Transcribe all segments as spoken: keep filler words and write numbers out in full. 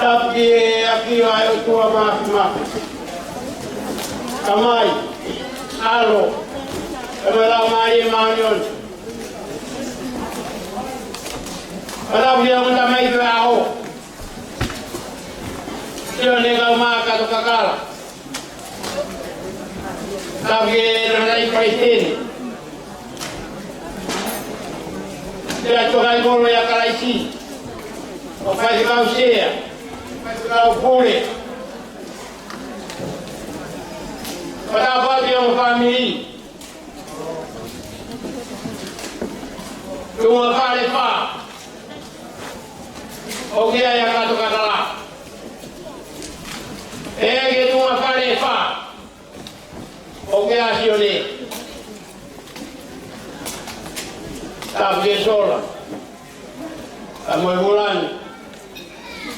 Tapu ki he ʻafio ʻa e ʻOtua Māfimafi, Tamai, ʻAlo, pea mo e Laumālie Māʻoniʻoni. Pea tapu ki he ongo tamaiki ʻo e ʻaho, Sione Kaumākato Kakala. Tapu ki he tangataʻeiki palesiteni, Sea Tokaimalu ʻia Kalaisi, ʻo Faifekau Sea, Faifekau Pule. Pea tapu ki he ongo fāmili, tuʻunga fale ʻe fā, ʻoku ʻi ai ʻa Kato Kakala. Pea ki he tuʻunga fale ʻe fā, ʻoku ʻi ai ʻa Sione. Tapu ki he sola, pea mo e vūlangi.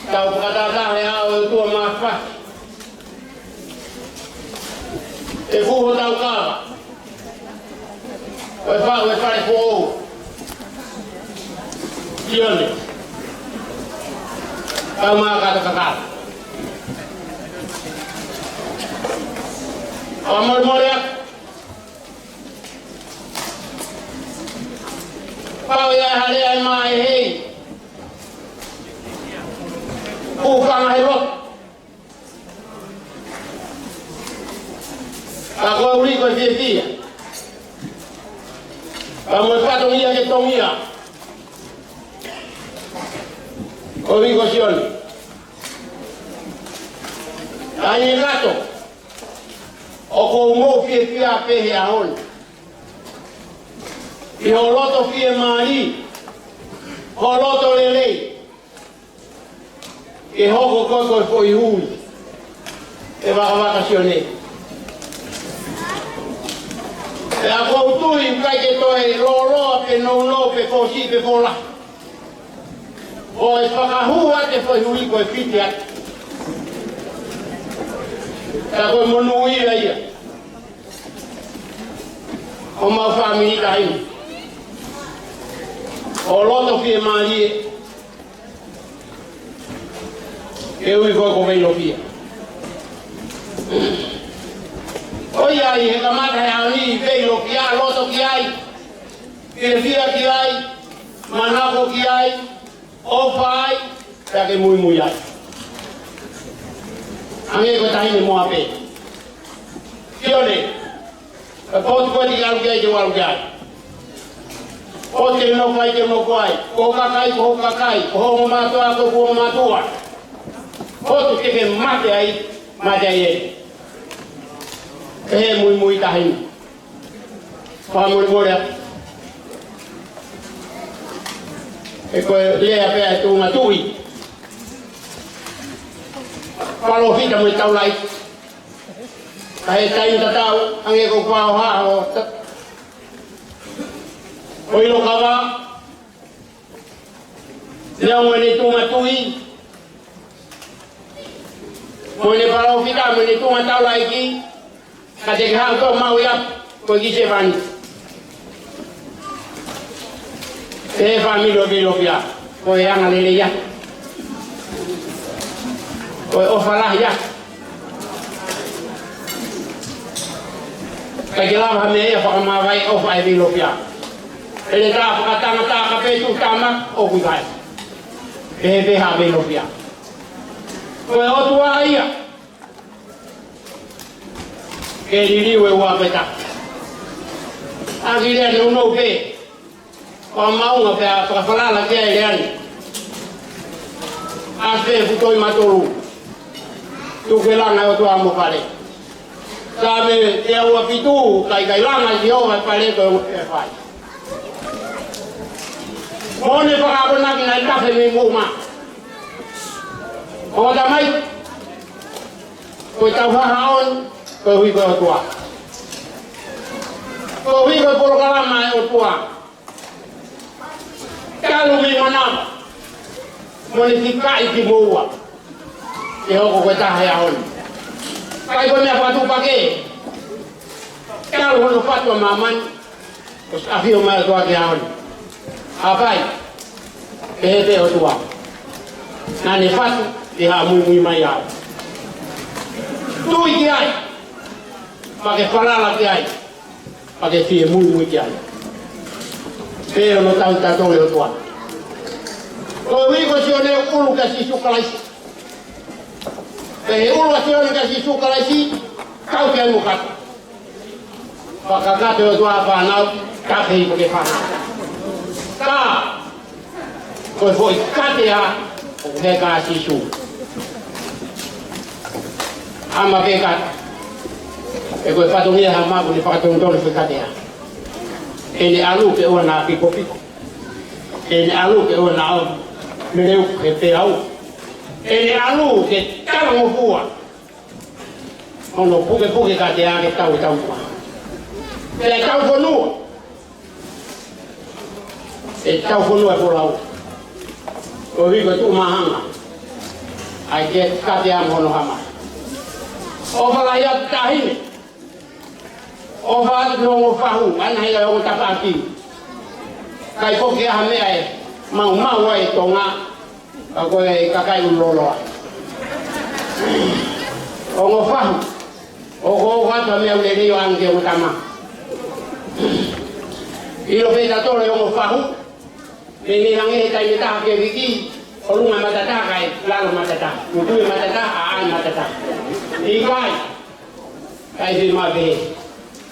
Tau fakatātā he ʻao ʻo e ʻOtua Māfimafi. ʻE fuʻu hotau kava, ʻo e faʻu e fale foʻou, Sione Kaumākato Kakala. ʻOua molemole atu. Pau ia ha lea ʻe maʻa e hei, ʻoku fanga he loto. Ka ko e ʻuhi ko e fiefia, ka mo e fatongia ke tongia, ko e ʻuhi ko Sione. Ka ʻi he kato, ʻoku ou fiefia pē he ʻaho ni ʻi ho loto fiemālie, ho loto lelei, ke hoko koe ko e foʻi hui ʻe Vakavaka Sione. Pea ʻoku ou tui ʻoku ʻikai ke toe lōloa pe nounou pe fōsiʻi pe fōlahi, ʻo e fakahū ʻa e foʻi hui ko e fiti atu. Pea ko e monūʻia ia ʻo homau fāmili taimi, ho loto fiemālie, ke ui koe ko Veilofia. ʻOiauē, he kamata he ʻaho ni, Veilofia, loto ki ai, fiefia ki ai, manako ki ai, ʻofa ai, pea ke muimui ai. Hangē ko e taʻahine moa pē. Sione, ko e potu ko ē te ke ʻalu ki ai, te u ʻalu ki ai. Potu te u nofo ai, te u nofo ai. Ko ho kakai, ko hoku kakai. Ko ho ongo mātuʻa, ko hoku ongo mātuʻa. Potu te ke mate ai, mate ai ē. Pehē muimui taʻahine. Fakamolemole atu. He ko e lea pē ʻa e tuʻunga tuʻi, palōfita mo e taulaʻeiki. Ka he taimi tatau, hangē ko e fakahoha ʻo ta-, ʻo ʻIlokava, neongo ʻene tuʻunga tuʻi, mo ʻene palōfita, mo ʻene tuʻunga taulaʻeiki, ka te ke haʻu ʻo maʻu ia ko e kiʻi sevāniti. Pehē fāmili ʻo Veilofia, ko e anga lelei ia, ko e ʻofa lahi ia. ʻIkai ke lava ha meʻa ia ʻo fakamavae ʻofa ʻa e Veilofia. Heletā fakatangata, ka pe tuʻu tama ʻoku ʻikai. Pehē pē ha Veilofia. Ko e ʻOtua ia ke liliu e ua pē ta. ʻAki lea nounou pē, ʻo maʻunga pea fakafalala ki ai e lea ni. ʻAsi pē fuʻu toi matolu, tuku ke langa e ʻOtua homo fale. Saame teau ua fitu, ka ʻikai langa ʻe Sihova e fale, ko e ongo pē ʻe fai. Mo ʻene fakaakonaki naʻe tafe mei muʻa. Ongo tamaiki, ko e tau hahaʻon, ko e ʻuhi ko e ʻOtua. Ko e ʻuhi ko e polokalama ʻa e ʻOtua. Talu mei manava, mo ʻene fikaʻi kimoua ke hoko ko e taha he ʻaho ni. ʻIkai ko e meʻa fakatuʻupakē. Talu hono fatu ʻa māmani, ʻosi ʻafio mai ʻa e ʻOtua ki he ʻaho ni. Hapai, pehē pē ʻOtua. Naʻa ne fatu ʻi ha muimui mai au. Tui ki ai, pea ke falala ki ai, pea ke fie muimui ki ai. Pea ʻoku tau tatau ʻi he ʻOtua. Ko e ui ko Sione ʻulu kia Sīsū Kalaisi. Pea ʻi he ʻulu ʻa Sione kia Sīsū Kalaisi, kau ki ai mo kata. Fakakakato ʻOtua fānau, kakeʻi pē ke fānau. Ka, ko e foʻi katea, ʻoku heka ʻa Sīsū. Hama pē kata. He ko e fatongia hama ko eni fakatonutonu foʻi katea. ʻE ne ʻalu ke ʻoua naʻa pikopiko. ʻE ne ʻalu ke ʻoua naʻa ō meleu he peau. ʻE ne ʻalu ke talangofua. Hono pukepuke katea ke tau e tau tua. Pea tau fonua. ʻE tau fonua e folau. ʻOku ui ko e tuʻu māhanga. ʻAi ke katea mo hono hama. ʻOfa lahi atu taʻahine. ʻOfa atu ki he ongo fahu, ʻa ia naʻe ʻi ai e ongo tafaʻaki. ʻIkai foki ha meʻa ʻe maumau ai e Tonga. Ka ko e kakai ʻulu loloa. Ongo fahu. ʻOku ʻoatu ha meʻa ʻoku lelei ʻo ʻoange ki he ongo tama. ʻIlo pē ʻe tautolu e ongo fahu. Meimei hangē he taimi ʻe taha ke viki, ʻolunga matataha kae lalo matataha. Muimui matataha, ʻaʻai matataha. ʻIkai. ʻIkai fiemaʻu pehē.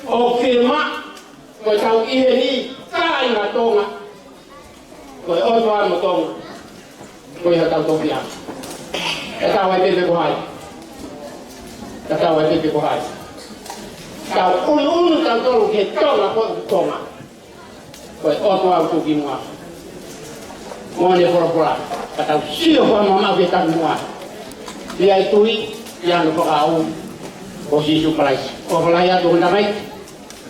ʻOku fiemaʻu, ko e tau ʻi heni, kāinga Tonga. Ko e ʻOtua mo Tonga. Ko ia tau tofiʻa. Tatau ai pē pe ko hai. Tatau ai pē pe ko hai. Tau ʻunuʻunu tautolu ki he Tonga ko e Tonga. Ko e ʻOtua ʻoku tuʻu ki muʻa. Mo ʻene folofola. Ka tau sio fakamamaʻu ki he taumuʻa. ʻI he tui, ʻi hono fakaʻau. Ko Sīsū Kalaisi. ʻOfa lahi atu hono tamaiki.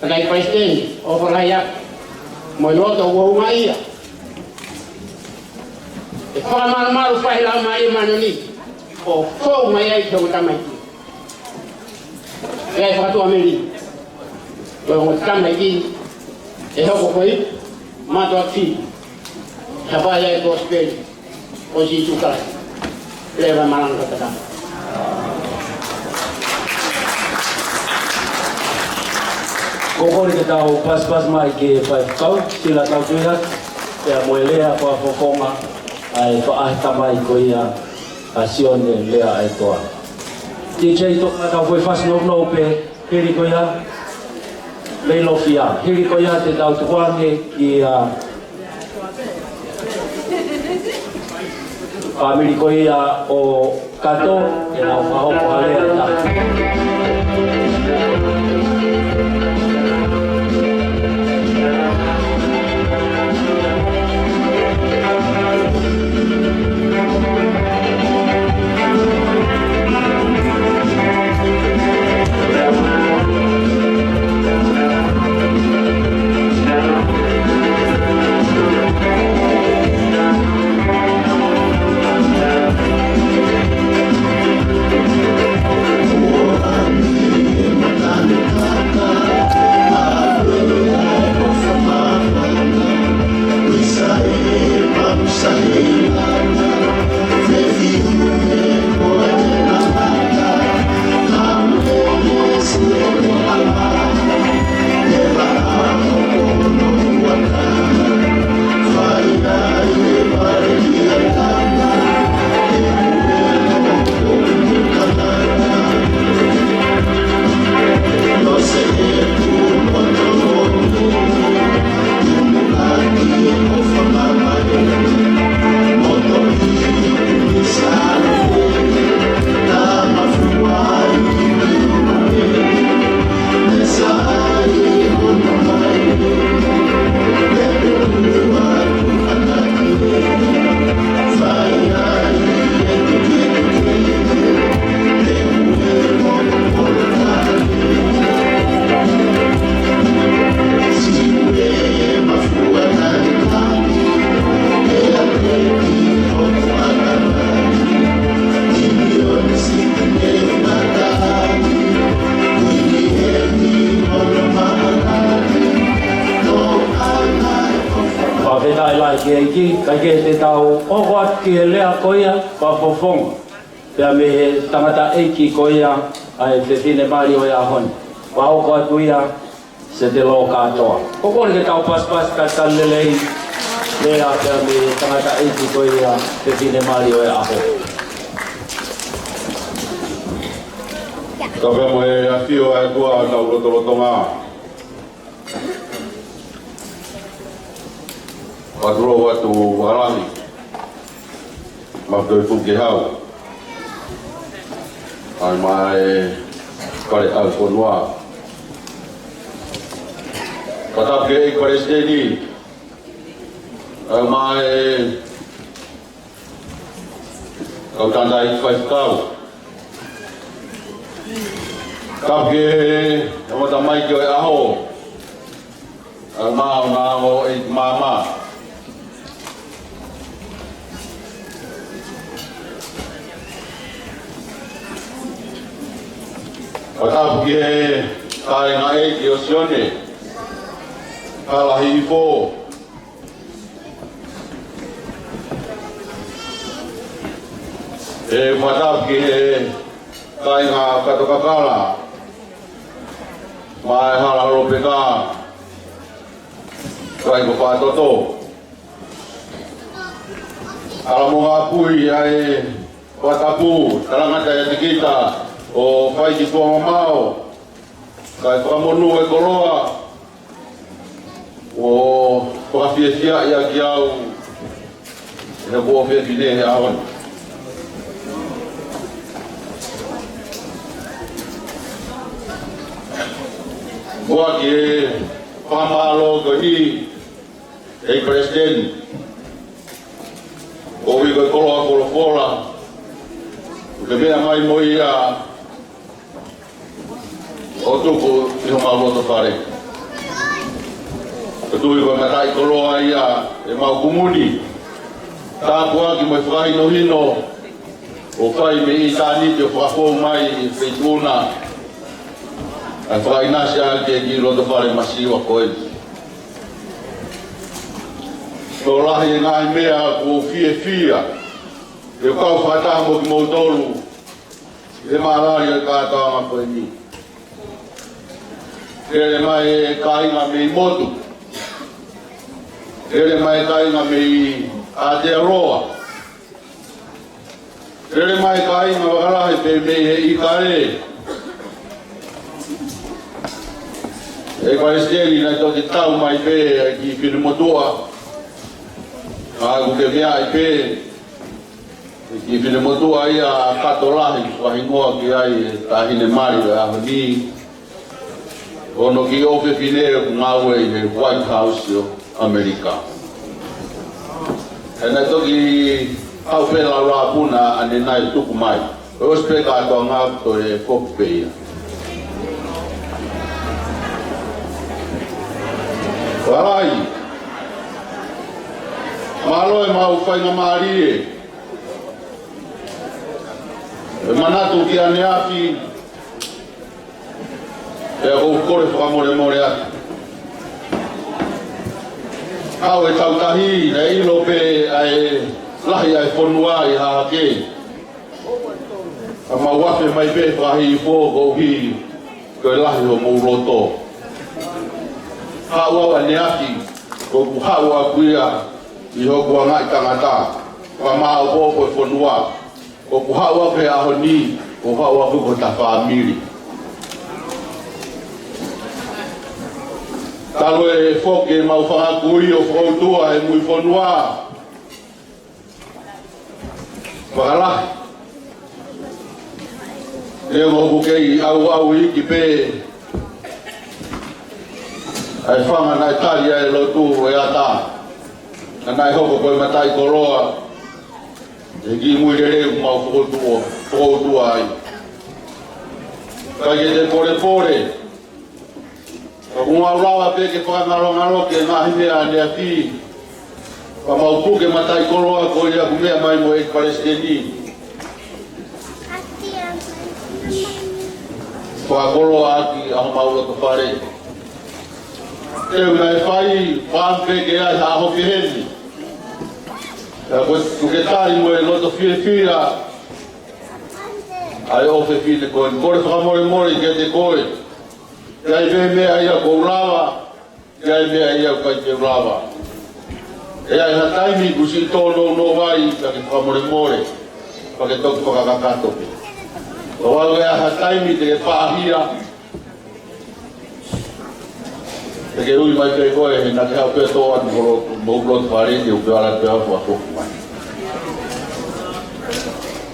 Kakai Palesiteni, ʻofa lahi atu. Mo e loto ʻoku ʻumaʻia. ʻE fakamalumalu fai lau mai e manoni. ʻO fou mai ai ki he ongo tamaiki. ʻE ai fakatuʻa meli. Ko e ongo tamaiki. ʻE hoko ko e mātuʻa ki. Ka fai ai kosipeli. ʻO Sīsū Kalaisi. Leva malanga kata. Ko e kole ke tau pasipasi mai ki he faifekau, sila tau tui hake, pea mo e lea fakafofonga, ʻa e faʻahi tamai ko ia, ʻa Sione Leaʻaetoa. T J toka tau foʻi fasi nounou pē, Hili ko ia, Leilofia. Hili ko ia te tau tukuange kia fāmili ko ia ʻo Kato, ke nau fakahoko ha lea ʻe taha. Ki, kae kehe te tau hoko atu ki he lea ko ia fakafofonga pea mei he tangataʻeiki ko ia ʻa e fefine mali ʻo e ʻaho ni. Fakahoko atu ia Setelo Kātoa. Ko e kole ke tau pasipasi talitali lelei, lea pea mei he tangataʻeiki ko ia fefine mali ʻo e ʻaho. Ka pea mo e ʻafio ʻa e ʻOtua ʻi hotau lotolotonga. Fakatulou atu ʻa e langi. Mau toe tuku ke hau. ʻAi mai e kale ʻa e fonua. Fakatapu ki he ʻEiki Palesiteni. ʻAi mai e kau tangataʻeiki faifekau. Fakatapu ki he ongo tamaiki ʻo e ʻaho. ʻAi mai e ongo ʻeiki maama. Fakatapu ki he kāinga ʻeiki ʻo Sione Kalahiʻifo. ʻE fakatapu ki he kāinga Katokakala, mai Hala Lopeka, kai ko Patoto. ʻAi mo e ngaahi pui ʻa e fakatapu, talangata ʻa e tikita ʻo fai ki Fuamamao, kai fakamonū e koloa, ʻo fakafiefiaʻi ʻaki au ʻe hoku ʻofefine he ʻaho ni. Muʻa ke fakamālō ko eni, ʻEiki Palesiteni, ʻo ui ko e koloa folofola, ʻoku ke meʻa mai mo ia ʻo tuku ʻi homau loto fale. ʻOku ou tui ko e mataʻikoloa ia ʻemau kumuni. Tāpuaki mo e fakahinohino ʻoku fai mei ʻitāniti ʻo fakafou mai ʻi he feituʻu na. ʻA e fakaʻinasi ʻa e kiʻi loto fale masiva ko eni. Tokolahi e ngaahi meʻa ʻoku ou fiefia ke u kau fakataha mo kimoutolu ʻi he mālali ʻo e kātoanga ko eni. Lele mai e kāinga mei motu. Lele mai e kāinga mei Aotearoa. Lele mai e kāinga fakalahi pē mei he ʻIkale. ʻEiki Palesiteni, naʻe toki tau mai pē e kiʻi finemotuʻa. Ka ʻoku ke meaʻi pē e kiʻi finemotuʻa ia ʻa Kato Lahi, fakahingoa ki ai e taʻahine mali ʻo e ʻaho ni. Hono kiʻi ʻofefine ʻoku ngāue ʻi he White House ʻo ʻAmelika. ʻE naʻe toki haʻu pē lau lāpuna ʻanenai tuku mai. ʻOsi pē kātoanga, toe foki pē ia. Fakalai. Mālō e mau faingamālie. ʻE manatu ki ʻaneafi, ʻe ʻoku ou kole fakamolemole atu. Kau e tautahi, naʻe ʻilo pē ʻa e lahi ʻa e fonua ʻi Hahake. Ka mau afe mai pē fakahihifo koeʻuhi ko e lahi homou loto. Haʻu au ʻaneafi, ʻoku ou haʻu au ia ʻi hoku anga ʻi tangata. Ka mau ʻoku ou fonua. ʻOku ou haʻu au he ʻaho ni, ʻoku ou haʻu au ko ha fāmili. Talu e foki ʻemau fanga kui ʻo fokoutua he mui fonua. Fakalahi. Neongo ʻoku kei ʻauʻau iiki pē ʻa e fanga naʻe tali ʻa e lotu ʻo e ata. Ka naʻe hoko ko e mataʻikoloa ʻi he kiʻi mui lelei ʻoku mau fokoutua, fokoutua ai. Kae ke te polepole. Ka ʻoku mau lava pē ke fakangalongalo ki he ngaahi meʻa ʻaneafi. Ka mau puke mataʻikoloa ko ia ʻoku meʻa mai mo e ʻEiki Palesiteni. Fakakoloa ʻaki ʻa homau loto fale. Te u naʻe fai, fāmili pē ke ai ha ʻaho peheni. Ka ko e tuku ke tali mo e loto fiefia ʻa e ʻofefine ko eni. Kole fakamolemole kiate koe. ʻI ai pē meʻa ia ʻoku ou lava, ʻi ai meʻa ia ʻoku ʻikai te u lava. ʻI ai ha taimi kuo siʻi tōnounou ai, ka ke fakamolemole, pea ke toki fakakakato pē. Kapau ʻe ʻi ai ha taimi te ke pāhia, te ke ui mai pē koe, he naʻa ke haʻu pē ʻo tō atu ho lotu, mo e loto fale, te u pehē atu pē au fakafoki mai.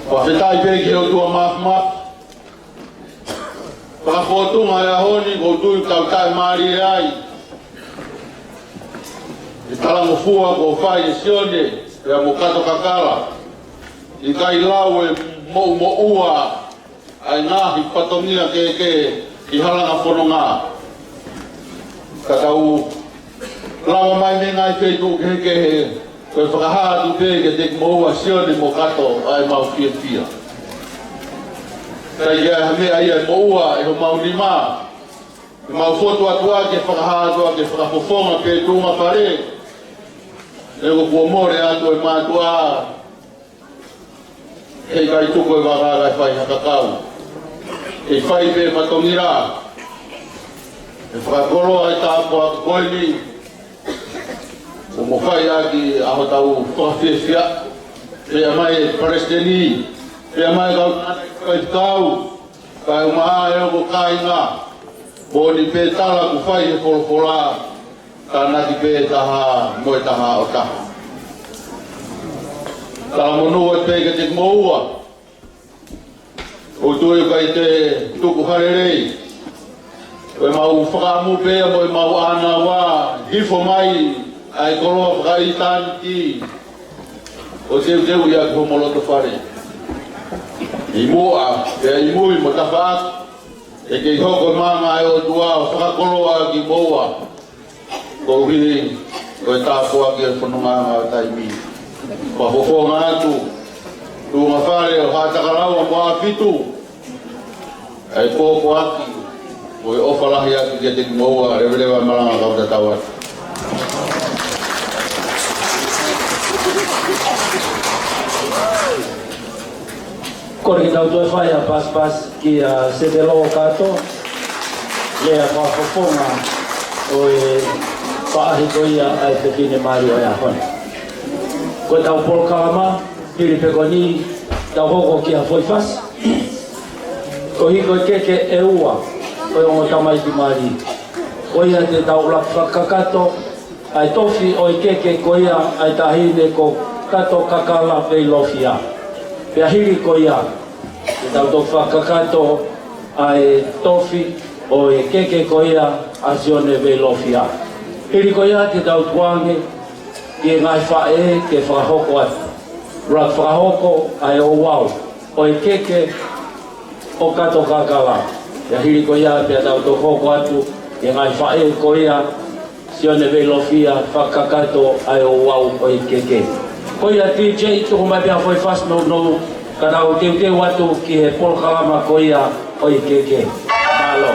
Fakafetaʻi pē ki he ʻOtua Māfimafi. Fakafōtunga he ʻaho ni, ʻoku ou tui ʻoku tau taʻemālie ai. ʻI he talangofua kuo fai ʻe Sione, pea mo Kato Kakala. ʻIkai lau e moʻumoʻua ʻa e ngaahi fatongia kehekehe ʻi he halanga fononga. Ka tau lava mai mei he ngaahi feituʻu kehekehe, ko e fakahā atu pē kiate kimoua Sione mo Kato ʻa ʻemau fiefia. ʻIkai ke ʻi ai ha meʻa ia ʻe moʻua ʻi homau nima, ʻemau fotu atu ʻaki e fakahā atu ʻaki e fakafofonga pē tuʻunga fale. He ʻoku kuo mole atu e mātuʻa, heʻikai tuku e vaka kae fai ha kakau. ʻE fai pē fatongia. ʻE fakakoloa e tāpuaki ko eni. ʻO mo fai ʻaki ʻa hotau fakafiefia. Pea mai e palesiteni. Pea mai kau faifekau. Kae ʻumaʻā e ongo kāinga. Moʻoni pē tala kuo fai he folofola. Tānaki pē taha mo e taha ʻo taha. Talamonū atu pē kiate kimoua. ʻOku ou tui ʻoku ʻikai te tuku ha lelei. Ko ʻemau fakaʻamu pē mo ʻemau ʻānaua, hifo mai ʻa e koloa fakaʻitāniti ʻo teuteuʻi ʻaki homo loto fale. ʻI muʻa, pea ʻi mui mo tafaʻaki, ʻe kei hoko e maama ʻa e ʻOtua ʻo fakakoloa kimoua. Koeʻuhi ko e tāpuaki e fononga ʻa e taimi. Fakafofonga atu, tuʻunga fale ʻo Haʻatakalaua mo ʻApitu, ʻa e pōpoaki, ko e ʻofa lahi atu kiate kimoua, leveleva e malanga kau tatau atu. Kole ke tau toe fai ha pasipasi kia Setelo Kato, lea fakafofonga ʻo e faʻahi ko ia ʻa e fefine mali ʻo e ʻaho ni. Ko ʻetau polokalama, hili pē ko eni, tau hoko ki ha foʻi fasi. Koeʻuhi ko e keke ʻe ua ʻo e ongo tamaiki mali. Ko ia te tau ʻuluaki fakakakato, ʻa e tofi ʻo e keke ko ia ʻa e taʻahine ko Kato Kakala Veilofia. Pea hili ko ia, te tau toki fakakakato ʻa e tofi ʻo e keke ko ia ʻa Sione Veilofia. Hili ko ia te tau tuku ange ki he ngaahi faʻē ke fakahoko atu. ʻUluaki fakahoko ʻa e ouau ʻo e keke ʻo Kato Kakala. Pea hili ko ia pea tau toki hoko atu ki he ngaahi faʻē ko ia Sione Veilofia fakakakato ʻa e ouau ʻo e keke. Ko ia D J tuku mai pē ha foʻi fasi nounou ka tau teuteu atu ki he polokalama ko ia ʻo e keke. Mālō.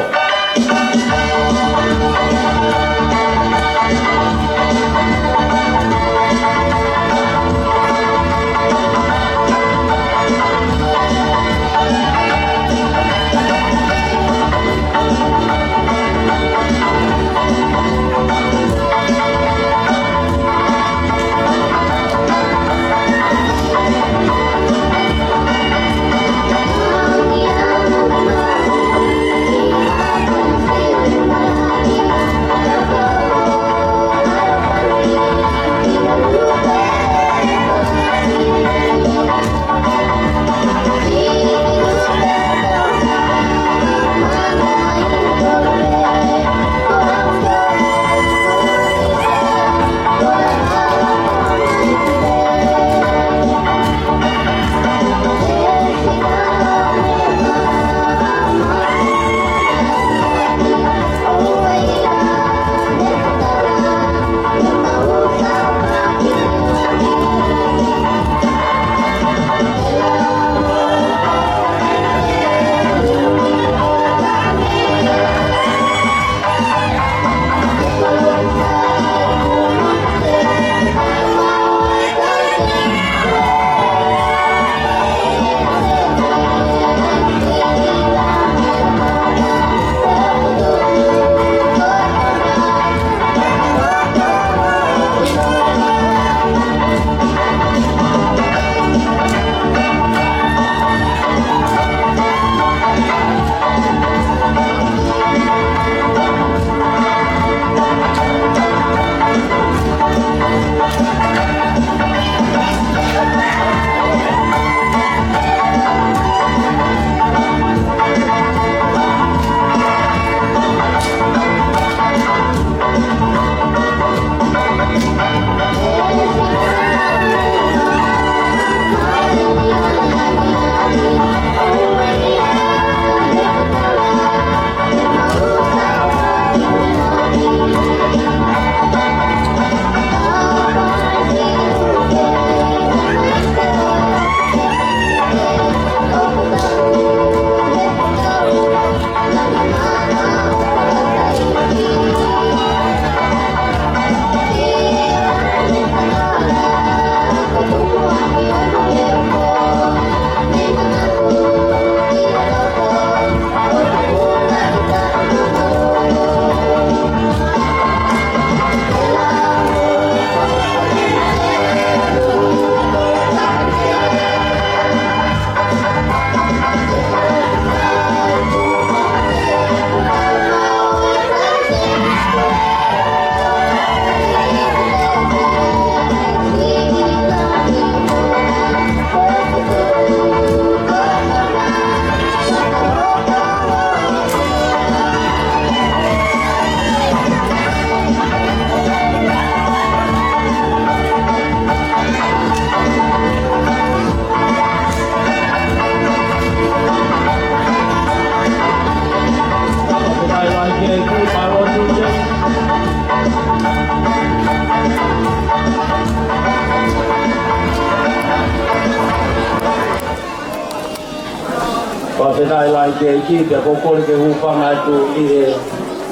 Fakafetaʻi lahi ki he ʻEiki, pea ʻoku ou kole ke u hūfanga atu ʻi he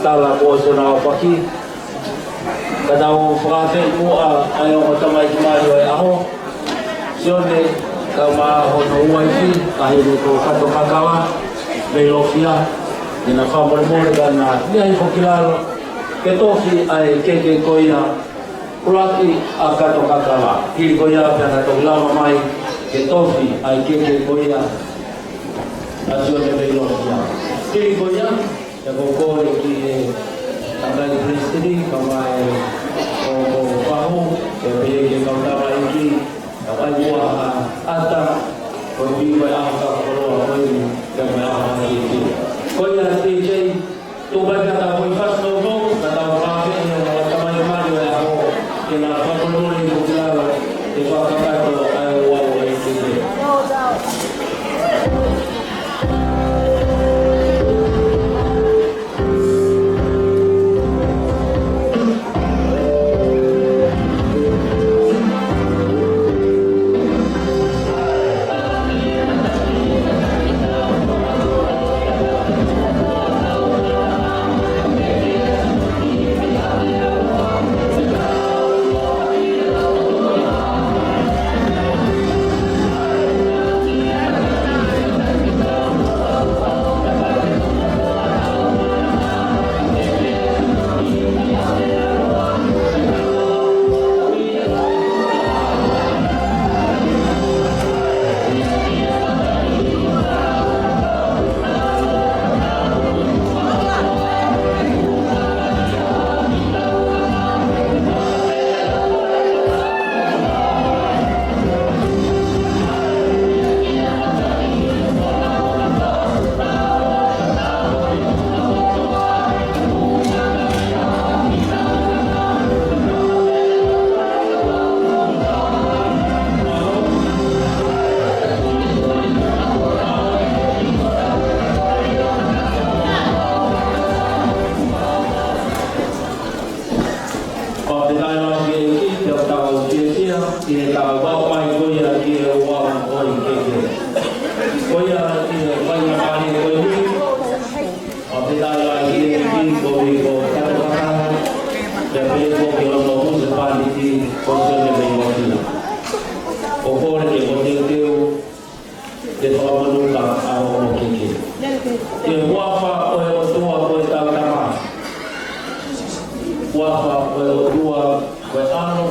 tala kuo ʻosi hono ʻaofaki. Ka tau fakafeʻiloaki muʻa ʻa e ongo tamaiki mali ʻo e ʻaho, Sione, kae ʻumaʻā hono uaifi, ʻa ia ko Kato Kakala, Leilofia, ke na fakamolemole ka na ʻi ai foki ki lalo, ke tofi ʻa e keke ko ia, ʻuluaki ʻa Kato Kakala. Hili ko ia pea na toki lava mai ke tofi ʻa e keke ko ia ʻa Sione Leilofia. Hili ko ia, pea ʻoku ou kole ki he kakai palesiteni, kae ʻumaʻā e ongo fahu, pea pehē ki he kau tamaiki, kae ʻai muʻa ha ʻata, koeʻuhi ko e ʻaho fakakoloa ko eni, pea mo e ʻaho fakakoloa. Ko ia, T J, tuku mai pē ha kiʻi fasi nounou, ka tau fakafeʻiloaki ʻa e ongo tamaiki mali ʻo e ʻaho, ke na fakamolemole ki lalo, ke fakakakato ʻa e ouau ʻa e keke. Fakafetaʻi lahi ki he ʻEiki, pea tau fiefia ʻi heʻetau aʻu mai ko ia ki he ouau ʻo e keke. Ko ia ʻi he faingamālie ko eni, fakafetaʻi lahi ki he ʻEiki, koeʻuhi ko Kato Kakala, pea pehē foki ki hono husepāniti ko Sione Leilofia. ʻOku ou kole ke mou teuteu ke fakamonū ʻa hoʻomou keke. ʻI he huafa ʻo e ʻOtua ko e Tama. Huafa ʻo e ʻOtua ko e ʻAlo.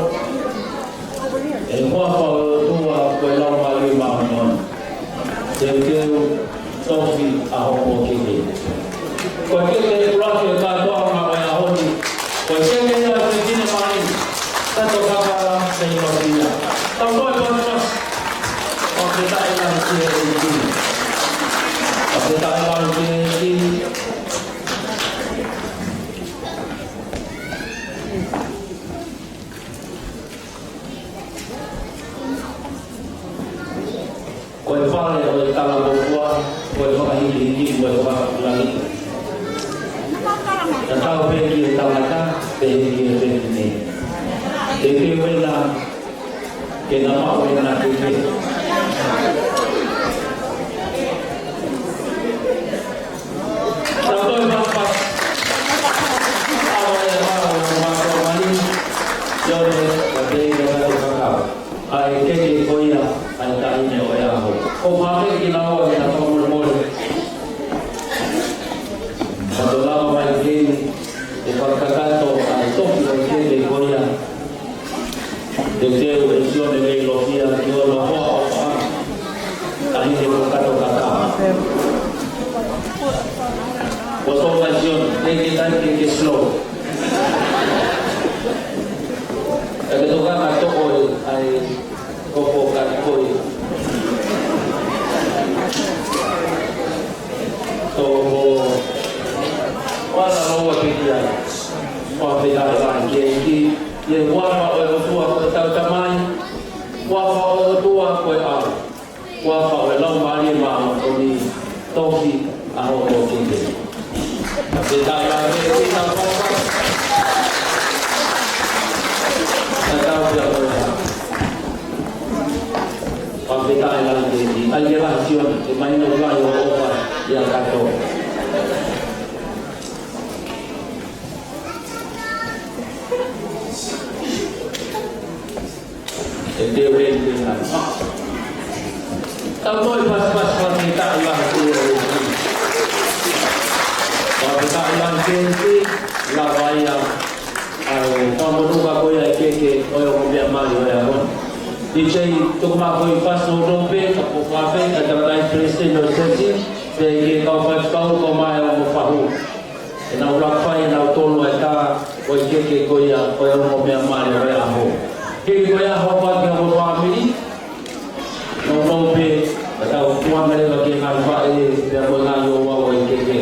ʻI he huafa ʻo e ʻOtua ko e Laumālie Māʻoniʻoni. Teuteu, tofi ʻa hoʻomou keke. Ko e keke ʻuluaki ʻo e kātoanga ʻo e ʻaho ni, ko e keke ia ʻa e fefine mali, Kato Kakala Leilofia. Tau toe pāpā. Fakafetaʻi lahi ki he ʻEiki. Fakafetaʻi lahi ki he ʻEiki. Ko e fale ʻo e talangofua, ko e fakahikihiki, ko e fakalangi. Tatau pē ki he tangata, pehē ki he fefine. Teuteu ena ke na maʻu ʻena keke. Tau toe pāpā. ʻAua e ʻaua e mātuʻa mali. Sione, ka te ia ka te kakau. ʻA e keke ko ia ʻa e taʻahine ʻo e ʻaho. ʻOku ou fakafeʻiloaki kinaua ke na fakamolemole. Ka tau lava mai ki heni, ʻe fakakakato ʻa e tofi ʻo e keke ko ia. Teuteu ʻe Sione Leilofia ki hono hoa ʻofaʻanga, ʻa ia ko Kato Kakala. Kuo tō mai Sione, ke ke tai ke ke slow. Ka ke tokanga toko e ai. Ko ko ka ko e. Tō mo. Wala loa ke ki ai. Fakafetaʻi lahi ki he ʻEiki. ʻI he huafa ʻo e ʻOtua ko e Tama, huafa ʻo e ʻOtua ko e ʻAlo, huafa ʻo e Laumālie Māʻoniʻoni, tofi ʻa hoʻomou keke. Fakafetaʻi lahi ki he ʻEiki. Fakafetaʻi lahi. Taʻe lahi ke, ʻai ke lahi Sione, ke mahino ʻoku lahi hoʻo ʻofa ʻia Kato. ʻE te ue te ngai. Tau toe pasipasi pasi taʻe lahi ke ue. Pea taʻe lahi ke te lava ia. ʻAi, tau monū ka ko ia ʻe Keke, ʻo e ongo meʻa mali ʻo e ʻaho ni. D J, tuku mai ko e fasi ʻo Lope, ka ko Fafe, ka tala nai President ʻo Sesi, pea ki he kau faifekau ko mai ʻo mo Fahu. ʻE nau laka fai ʻe nautolu ʻa e tā, ko e Keke ko ia, ko e ongo meʻa mali ʻo e ʻaho. Keke ko ia hopa ki he ongo fāmili, Nounou pē, ka tau tuanga leva ki he ngaahi faʻē, pea mo e ngaahi ouau ʻa e Keke.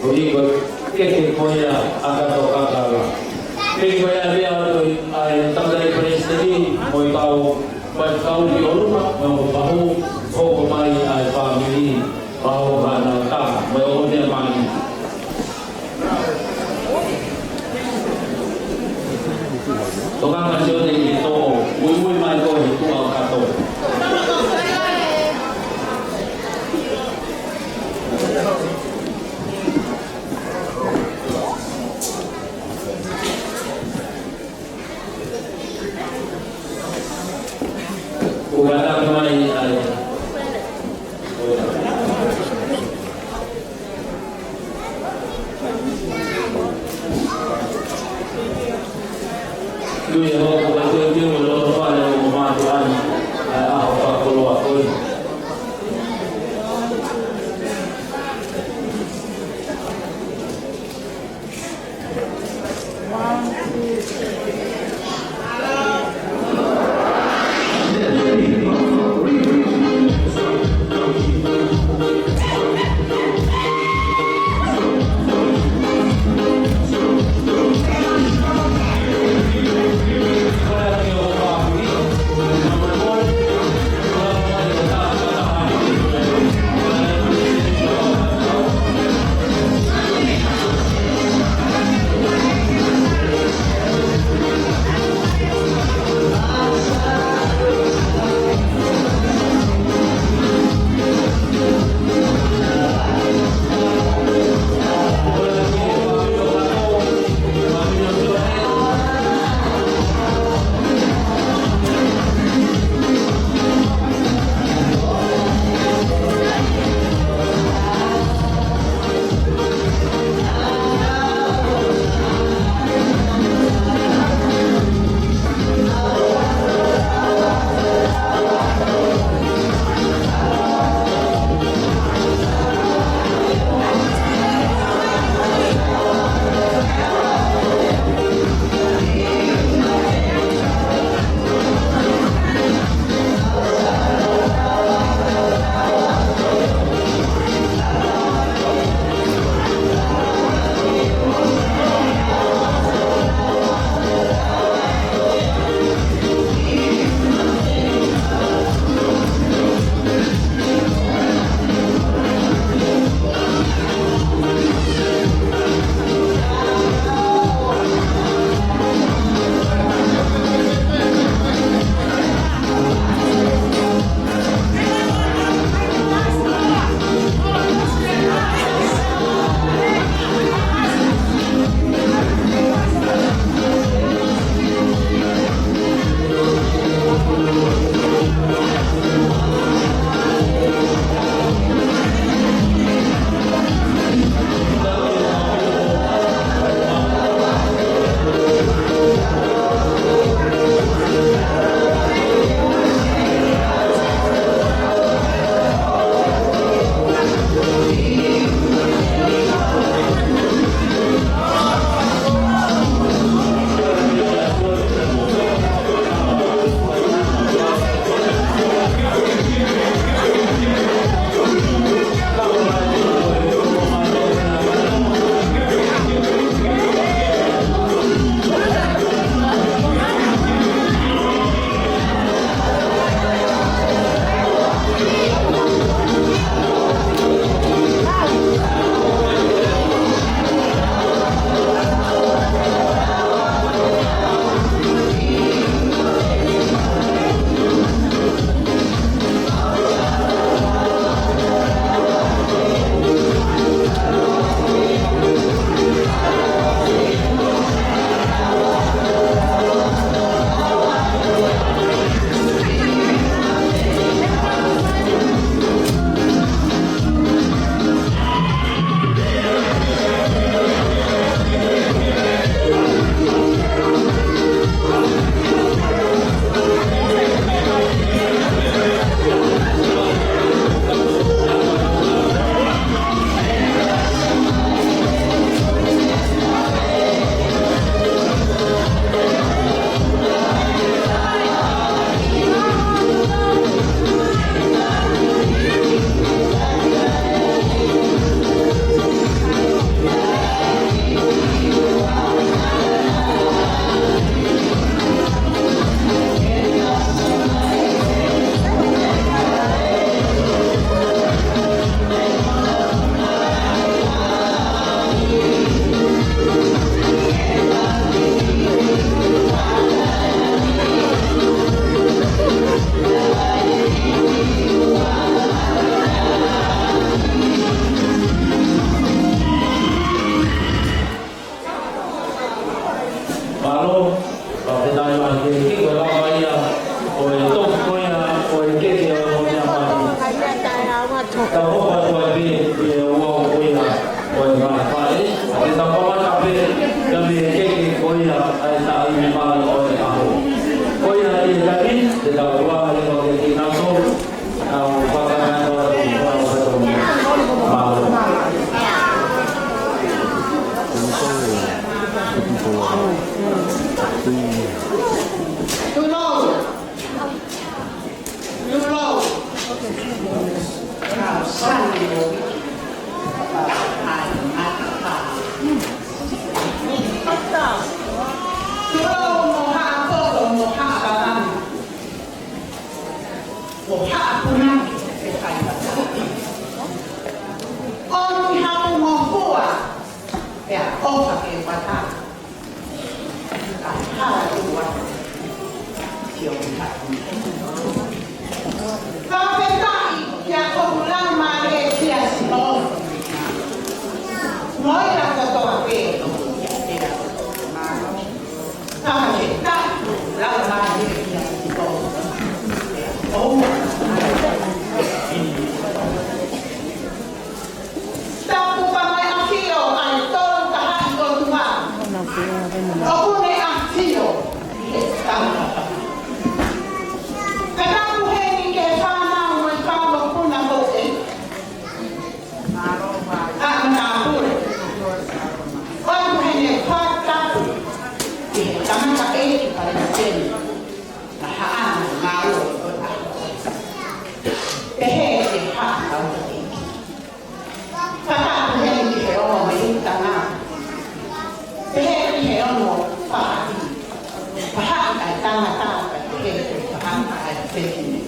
Ko ia ko e Keke ko ia ʻa Kato Kakala. Keke ko ia ʻa e meʻa ʻo e, ʻa e tangataʻi Palesiteni, mo e kau faifekau ki ʻolunga, mo e ongo Fahu, hoko mai ʻa e fāmili, Fahu Hanata, mo e ongo meʻa mali. Tokanga Sione ki he toʻo, muimui mai koe he tuʻa ʻo Kato. Kuo kātaki mai ʻa e Tulou mo Haʻapoto mo Haʻapalangi, mo Haʻapunake, ʻe fai pata. ʻOmi haʻu mo hua, pea ʻofa ke pata. Fakafetaʻi kia koe Laumālie kia Sihova. Mo ia kotoa pē. Fakafetaʻi Laumālie kia Sihova. ʻOua. Tapu mo e ʻafio ʻa e Tolu Tahaʻi ʻOtua. ʻOku ne ʻafio ʻi he tangata. Ka tapu heni ki he fānau mo e fanga mokopuna houʻeiki. ʻA e matāpule. ʻOku heni fakatapu ki he tangataʻeiki palesiteni. Naʻa haʻana ngāue ko e ʻaho. Pehē ki he haʻa tangataʻeiki. Fakatapu heni ki he ongo mei Tana. Pehē ki he ongo faʻahi. Faʻahi ʻa e tangata, pehē ki he faʻahi ʻa e fefine.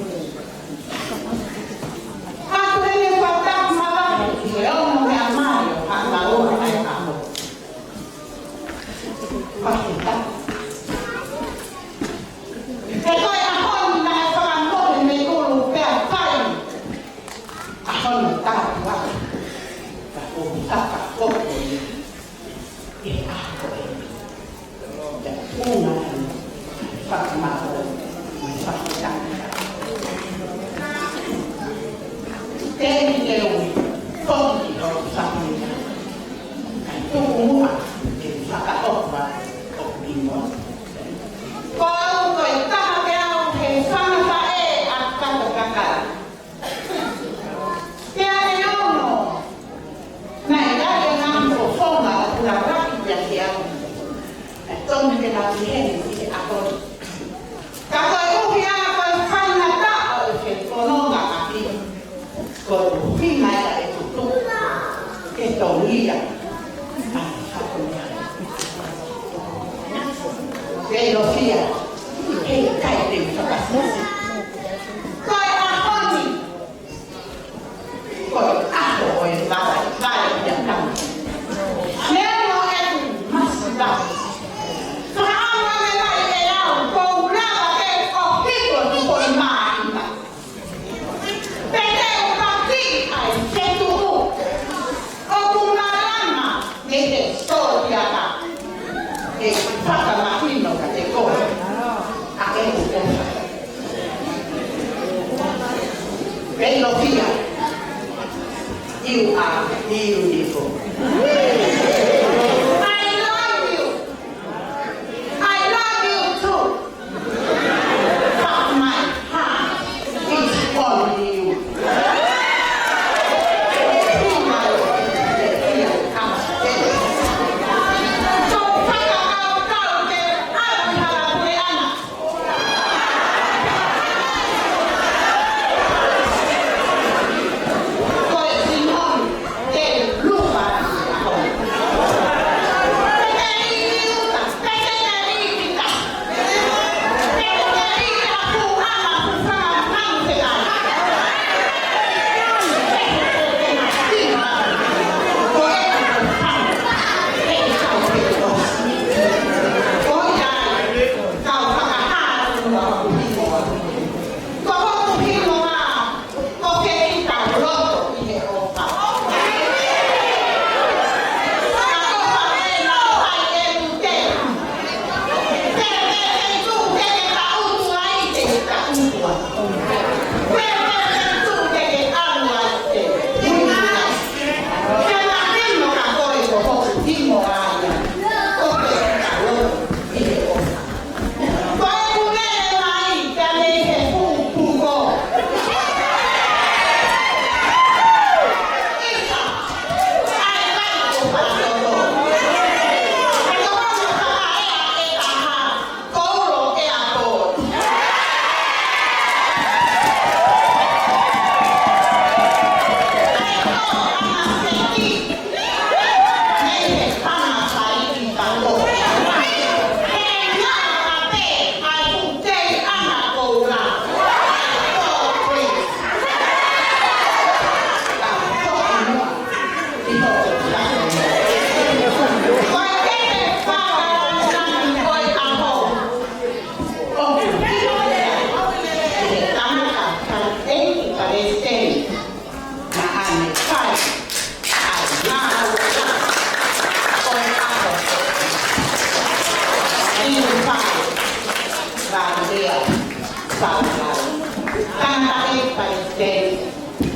Tapu heni fakatapu mālohi ki he ongo meʻa mai ʻo Haʻa Maua ʻa e ʻAho. Fakatapu. He ko e ʻaho ni naʻe fakamohe mei ʻulu pea fai. ʻAho ni tāpuaki. Ka ko e fakakoko ni. ʻE ʻaho eni. Te u ʻunga eni. Fakamālō. Fakatapu. Tēniteu. Foki ki hoku fāmili. Kae tuku muʻa ke fakaʻofa ʻo pimo. Ko au ko e taha pē au he fanga faʻē ʻa Kato Kakala. Pea ne ono, naʻe ʻi ai e ngaahi fofonga ʻoku lalaki ia ki au. Naʻe tonu ke laki heni ki he ʻaho ni. Ka koeʻuhi ā ko e faingataʻa ʻo e fefonongaʻaki, ko e ʻuhinga ia ʻeku tuʻu ke tongia ʻa e fatongia. Veilofia, he ʻikai te u fakasisi. Ko e ʻaho ni, ko e ʻaho ʻo e vale, vale ia tama. Neongo ʻeku masiva. Fakaʻamu ange mai ʻe au, kuo u lava ke ʻohiko tuku ʻi māmani. Pea te u pati ai ke tuku. ʻOku malanga mei he sōtiata. ʻE fakamahino kiate koe ʻa ʻeku ʻofa. Veilofia, you are beautiful. I love you. I love you too. But my heart is only you.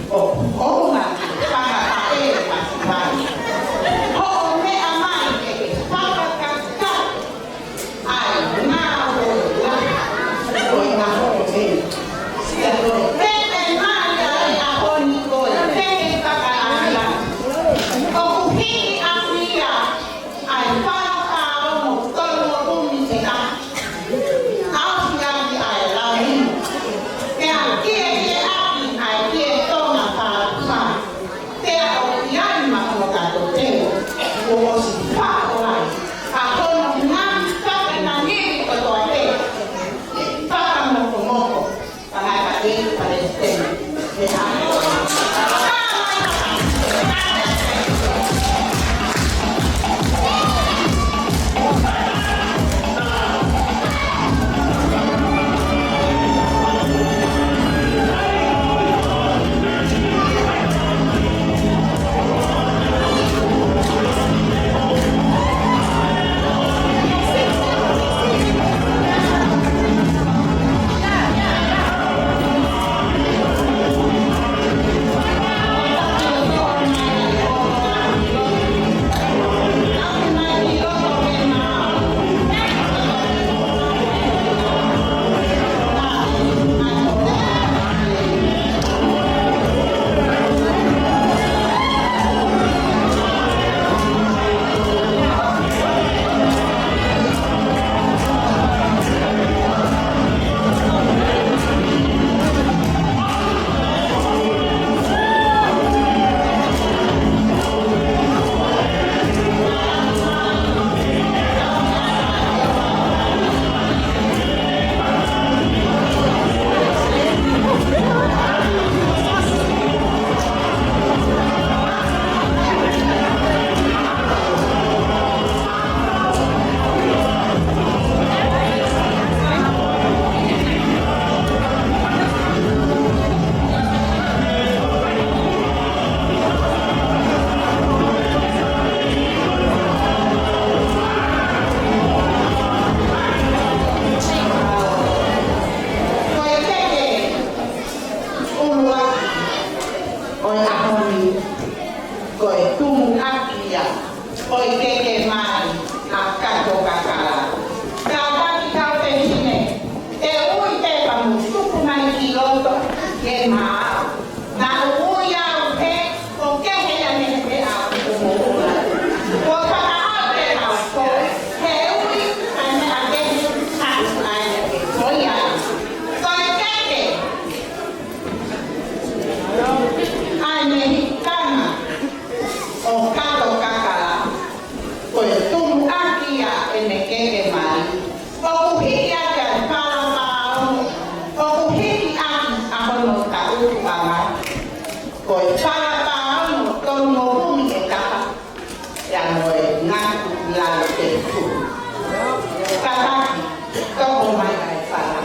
ʻOku ʻoua ʻe fakapaʻe masiva. Hoʻo meʻa mai ke ke fakakakato ʻa e ngāue ʻo e ʻaho ko eni. Pea ko e meʻa mai ʻa e ʻaho ni ko e teke fakaʻahiʻahi. ʻOku hiki ʻapi ia ʻa e fala fāono tolungofulu mita ʻe taha. ʻAufiafi ʻa e laui. Pea kiekieʻaki ʻa e kiʻi tonga fala fā. Pea ʻoku ʻi ai mo e kato teu. Kuo ʻosi faʻo ai ʻa hono ngaahi fakanangi kotoa pē. Fakamokomoko. Fakamoʻoni Palesiteni. Ko e teke ʻuluaki ʻo e ʻaho ni, ko e tumuʻaki ia ʻo e keke mali ʻa Katokakala. Kātaki Tautehine, te u ui pē ka mou tuku mai ki loto, ke ma Naʻa ku ui au he, ko e kehe ia mei he meʻa ʻoku mou ʻilo. Kuo fakaʻau pē au ko e, he ui, ʻa e meʻa kehe, ʻa e, ʻa e, ko ia. Ko e keke ʻa e mehikana ʻo Katokakala, ko e tumuʻaki ia ʻene keke mali. ʻOku hiki ʻaki ʻa e fala fāono, ʻoku hiki ʻaki ʻa hono taʻutuʻanga. Ko e fala fāono tolungofulu mita ʻe taha, pea mo e ngatu lalo tefulu. Kātaki, toko mai ʻa e fala,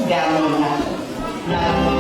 pea mo e ngatu.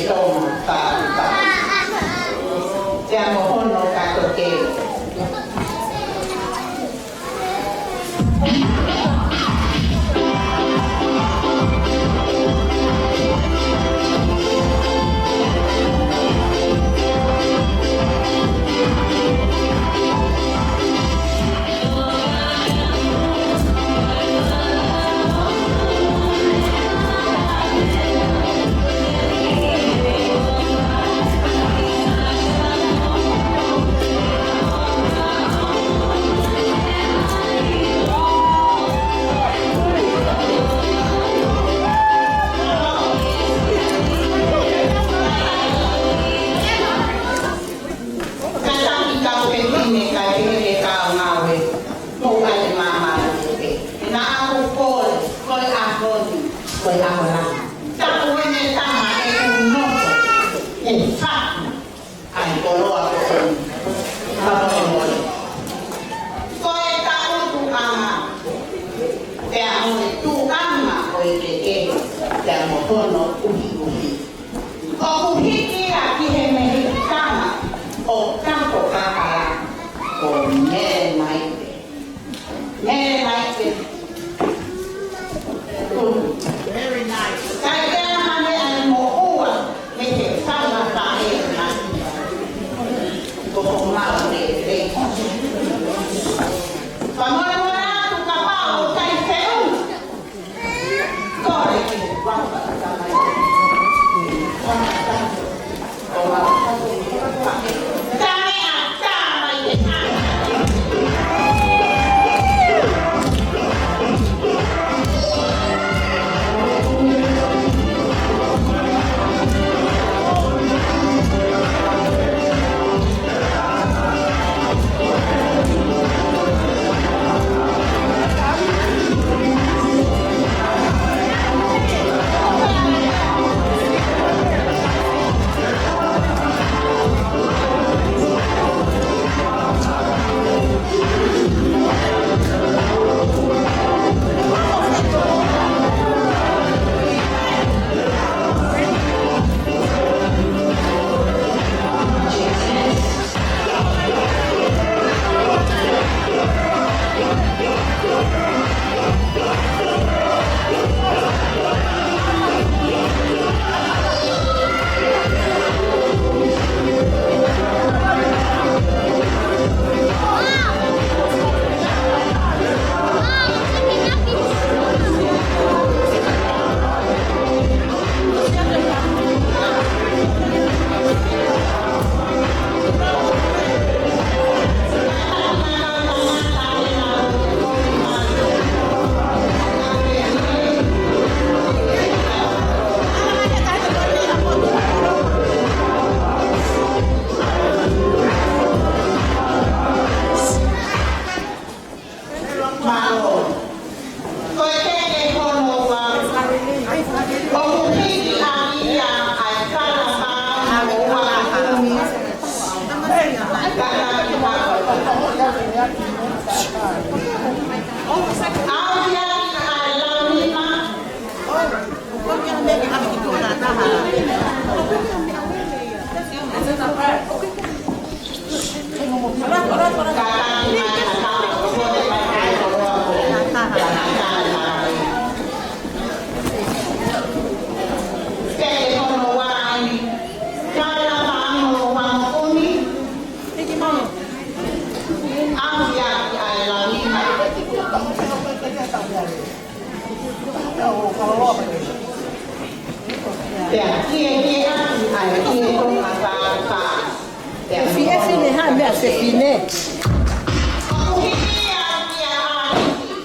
Tonga, Pāpā. Pea mo hono kato teu. Kātaki kau pē kine kae pehē ki he kau ngāue. Mou ʻai māmani pē. Naʻa ku kole, ko e ʻaho ni, ko e ʻaho lahi. Tapu ʻene tama ʻe ʻunoto, ʻe faku, ʻa e koloa ko eni. Ka molemole. Ko e taʻutuʻanga, pea mo e tuʻunga ʻo e kekehe, pea mo hono ʻuhiʻuhi. ʻOku hiki ia ki he mehikitanga ʻo Kato Kakala ko Mele Naipe. Mele Naipe. Very nice. Kai ke ana mea ʻa e moʻua mei he fanga faʻē na. Ko ko mau le le. Fakamolemole atu kapau ʻoku ʻikai feʻunga. Mālō. Ko e keke hono ua. ʻOku hiki ʻaki ia ʻa e kala pāuni ʻo ua kumi. Kala ki pāuni. ʻAuhi ʻaki ʻa e launima. Pea kiekieʻaki ʻa e kiʻi konga pāpā. Pea fefine, ha meʻa fefine. ʻOku hiki ia kia ʻAliki.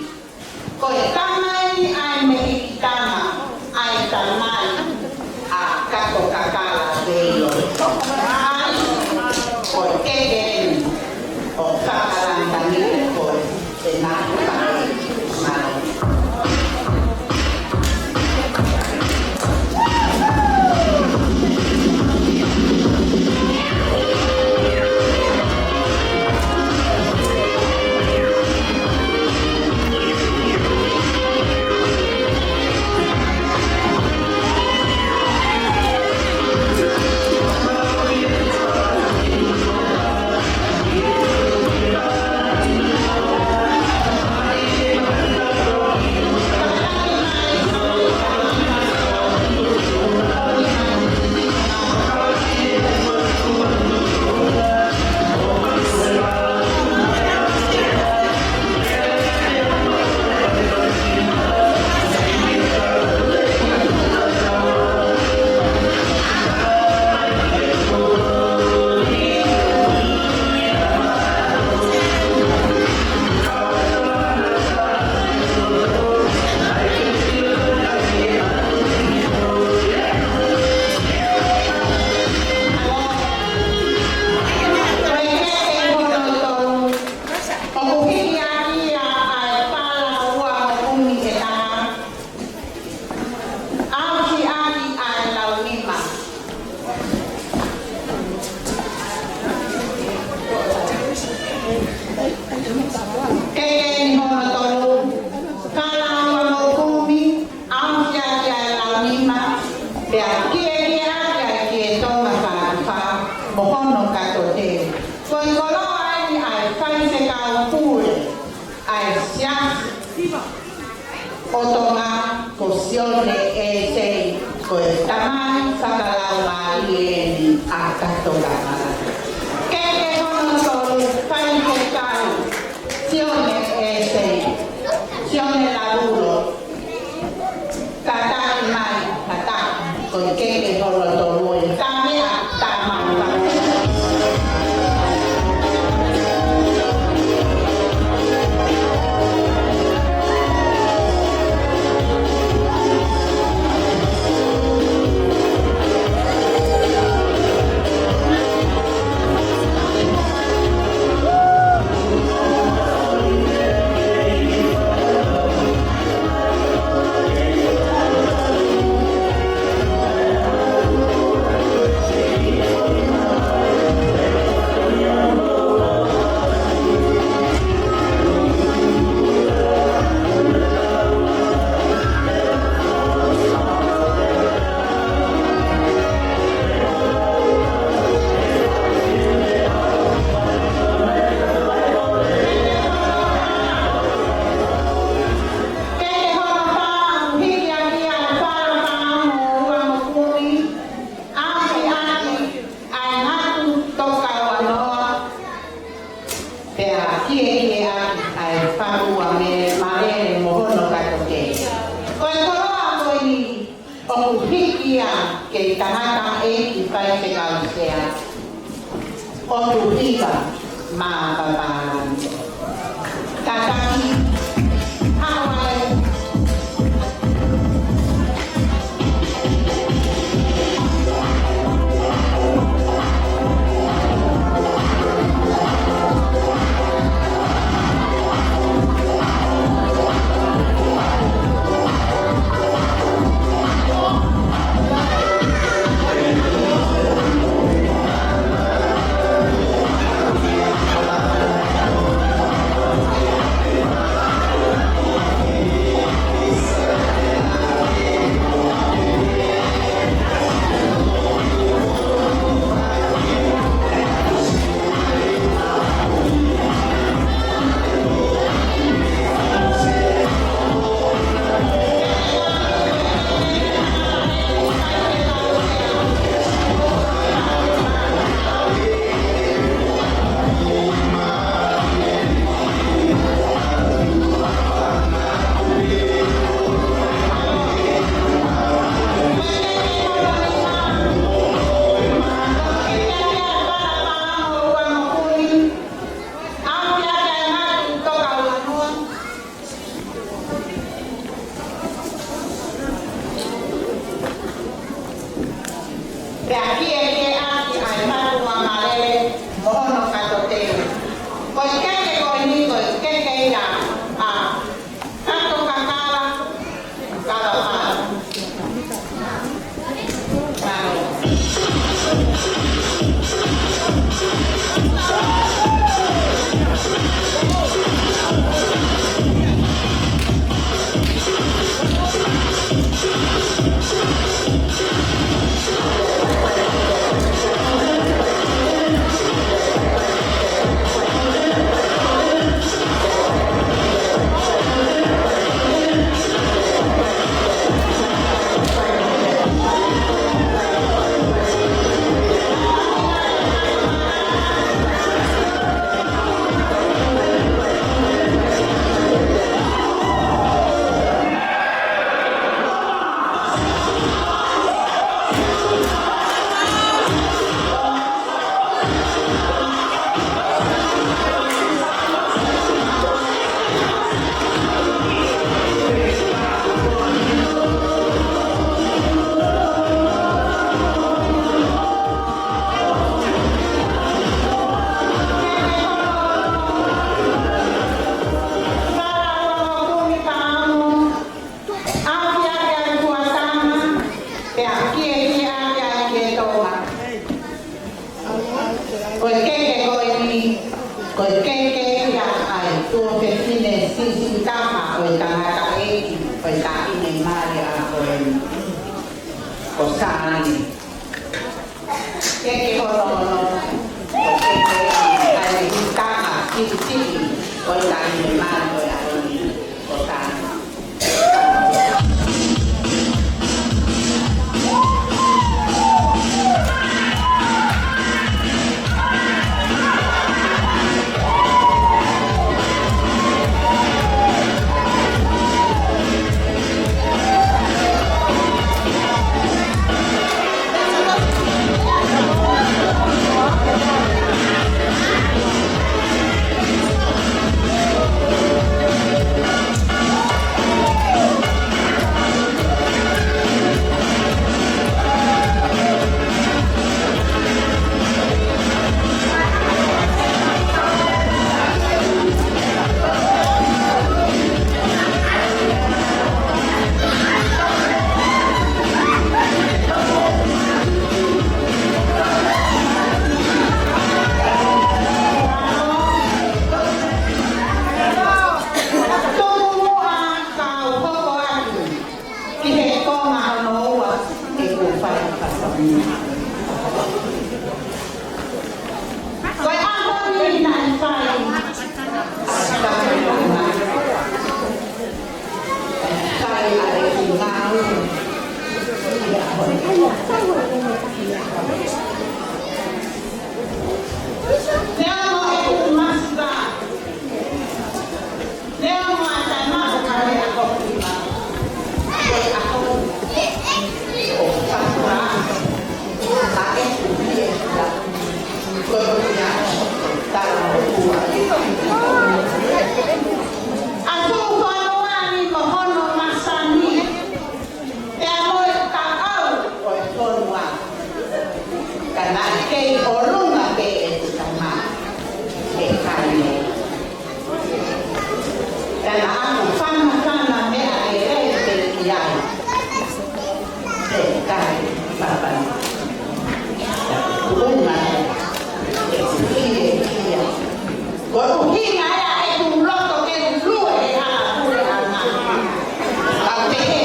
Ko e tamai ʻa e mehikitanga, ʻa e tamai ʻa Kato Kakala Veio. ʻAi, ko e keke eni ʻo Kakalani Tangi ko e Sione ʻEsei, ko e tamai fakalaumālie ʻeni ʻa Katokakala. Keke hono tolu, faifekau, Sione ʻEsei, Sione Lavulo, kātaki mai, kātaki, ko e keke hono tolu ē, tā meʻa, tā mai, tā mai. Keke hono fā, hiki hake ʻa e fā fā mo ua mo kumi, ʻapi ʻaki ʻa e ngatu toka ua noa, pea kiekieʻaki ʻa e fā ua mo e malele mo hono kato kei. Ko e koloa ko eni, ʻoku hiki ia ki he tangataʻeiki faifekau sea, ʻoku hiva mā papālangi. Kātaki, haʻu ai. Pea kiekieʻaki ʻa e fā ua malele mo hono kato kei. Ko e keke ko eni ko e keke ia ʻa Katokakala, Kalapala. ʻApiʻaki ʻa e kuatana, pea kiekieʻaki ʻa e ketoa. Ko e keke ko eni, ko e keke ia ʻa e tuofefine siʻisiʻi taha ʻo e tangataʻeiki ʻo e taʻahine mali ʻa ko eni, ko Sāne. Keke hono ono, ko e keke ia ʻa e taha siʻisiʻi ʻo e taʻahine mali ʻo e ʻaho ni, ko Sāne. Ko e ʻaho ni naʻe fai. Fai ʻa e ngāue. Lea mo e ʻū masiva. Lea mo e tama o ka lea ko Pila. Ko e ʻaho ʻo Pila. ʻA e kuhie la. Ko e kuhie la. Tala mo kua. ʻA tuʻu ko ʻanoa ni mo hono masani. Pea mo e kaʻau ʻo e fonua. Ka naʻe kei ʻolunga pē ʻeku tama. ʻE kai. Ka naʻa ku fanafana meʻa ʻe lei pē ki ai. ʻE kai papa. Kuonga ʻeku fie kia. Ko e ʻuhinga ia ʻeku loto ke lue he hala puleʻanga. Ka pehē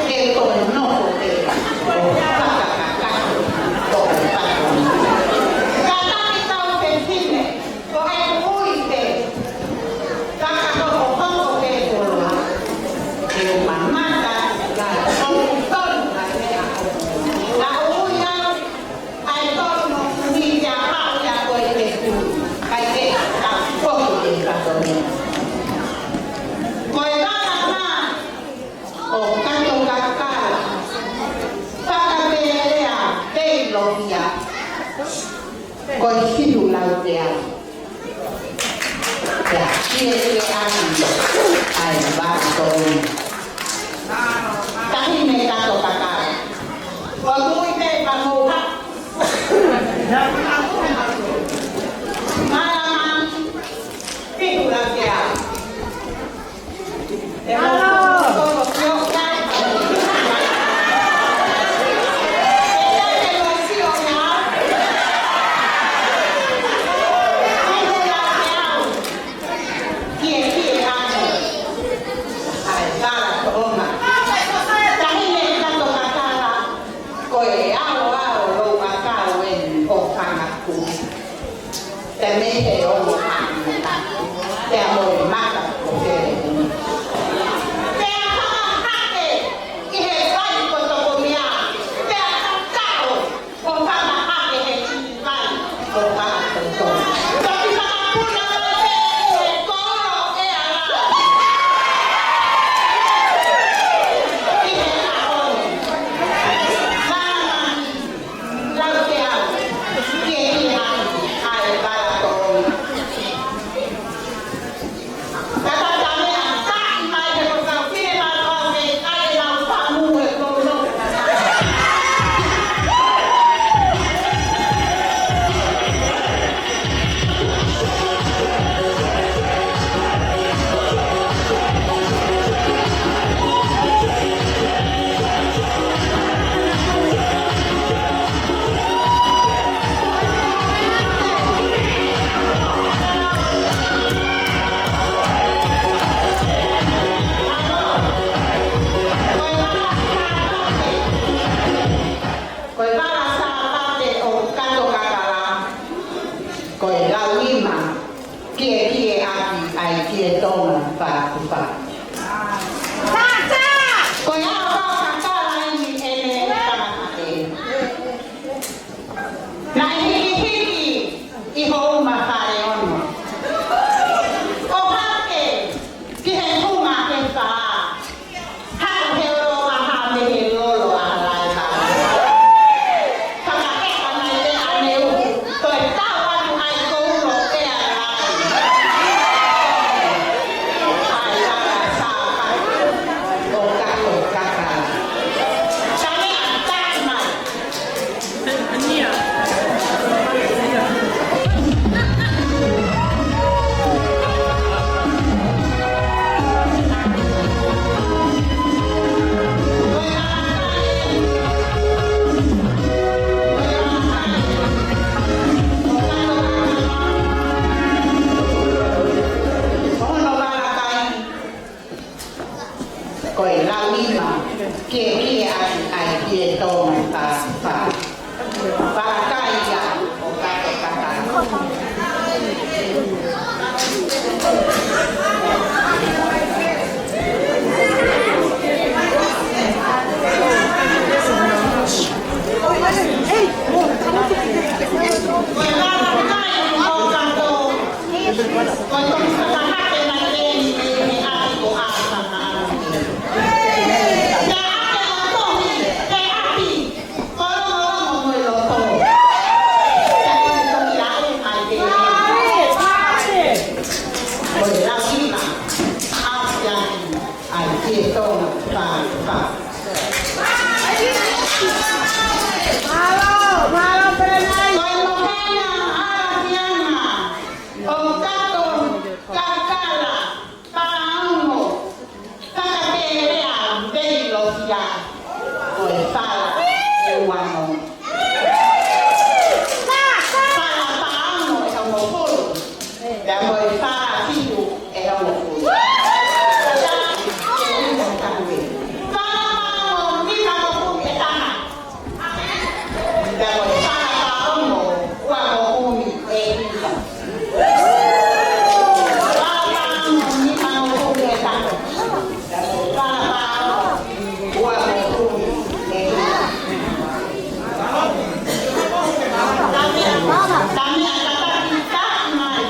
ke toe nofo pē ʻo fakakakato ʻo e pako. Kātaki kau fefine, ko ʻeku ui pē. Fakahokohoko pē koloa. Ke u mamata, ka ʻoku tonu ʻa e meʻa ʻoku. Ka ui au, ʻa e tolu mo kumi kia haʻu ia ko e teku, kai ke ka poki ke ka tonu. Ko e vaka ʻo Kato Kakala, fakapelea pei lokia, ko e fitu lau pea. Pea kiekieʻaki ʻa e vaka tolu. Taʻahine Kato Kakala. Ko e kui pē pa mou ha. Mālama, fitu lau pea. Ko e ʻaoʻao louʻakau eni ʻo Kangaku. Te mei he ongo haʻi. Te amo i maka ko te. Te a hake ʻi he kai ko toko mea. Te a kakao ʻo fakahake he kiʻi kai ko Kangaku. Toki fakapuna mai pē ʻi he kolo ʻe ala. ʻI he ʻaho ni. Māmani. Lau ke au, ke ia ai, ai bala tō. Tata tane a taʻi mai he ko kau pine mau kau ke ai e mau pamu he kono. Ko e vala Sāpate ʻo Kato Kakala, ko e lau nima, kiekieʻaki ai ki he Tonga fātufa. Ko e ʻaoʻao Kakala eni ʻene tangata ē. Naʻe hikihiki ʻi hoʻo uma fale ono. ʻO hake ki he hunga ke fā. Haʻu he olo ʻaha mei he lolo ʻa Laepa. Fakaheka mai pē ʻa Neu, toe tau atu ai ko ulo pea lai. Ai, ʻa Sāpate ʻo Kato Kakala. Tane a taʻi mai. Ko e lau nima, kiekieʻaki ai ki he Tonga fātufa. Fakakai ia ʻo Kato Kakala. Ko e fakakai ʻo Kato. Ko e toki fakahake mai eni ʻe he ʻapi ko ʻAsa. Pea ʻake ʻo tohi, pea ʻapi. Ko e longolongo mo e loto. Pea ko e toki laʻe mai pē. Ko e lau ʻi he ʻapiako ʻa e Tonga Fāfā. Mālō, mālō, Perenai. Ko e mokena ʻa e ʻapiako ʻo Kato Kakala Paongo, Fakapēlea Veilosia, ko e fala ʻe uanoa. Fala Paongo ʻe hongofulu, pea ko e fala fitu ʻe hongofulu. Fala Paongo nimangofulu ʻe taha. Pea ko e fala Paongo uangofulu ʻe hiva. Fala Paongo nimangofulu ʻe taha. Pea ko e fala Paongo uangofulu ʻe hiva. Tami a tataki taki mai.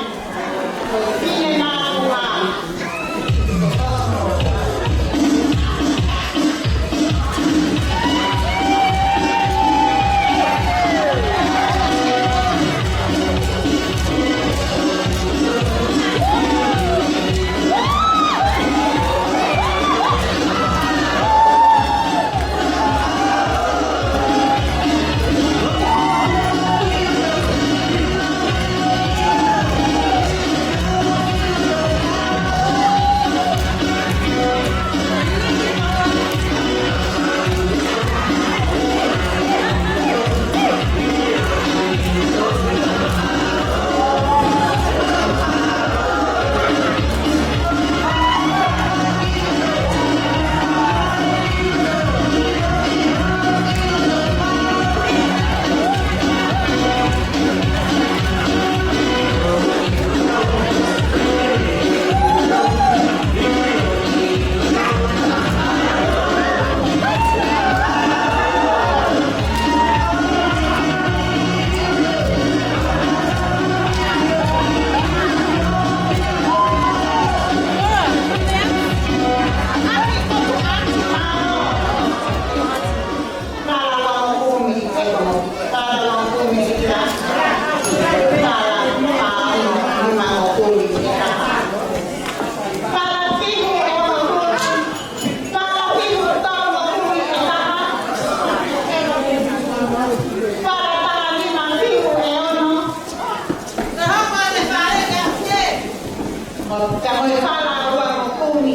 Ka ko e fala uangofulu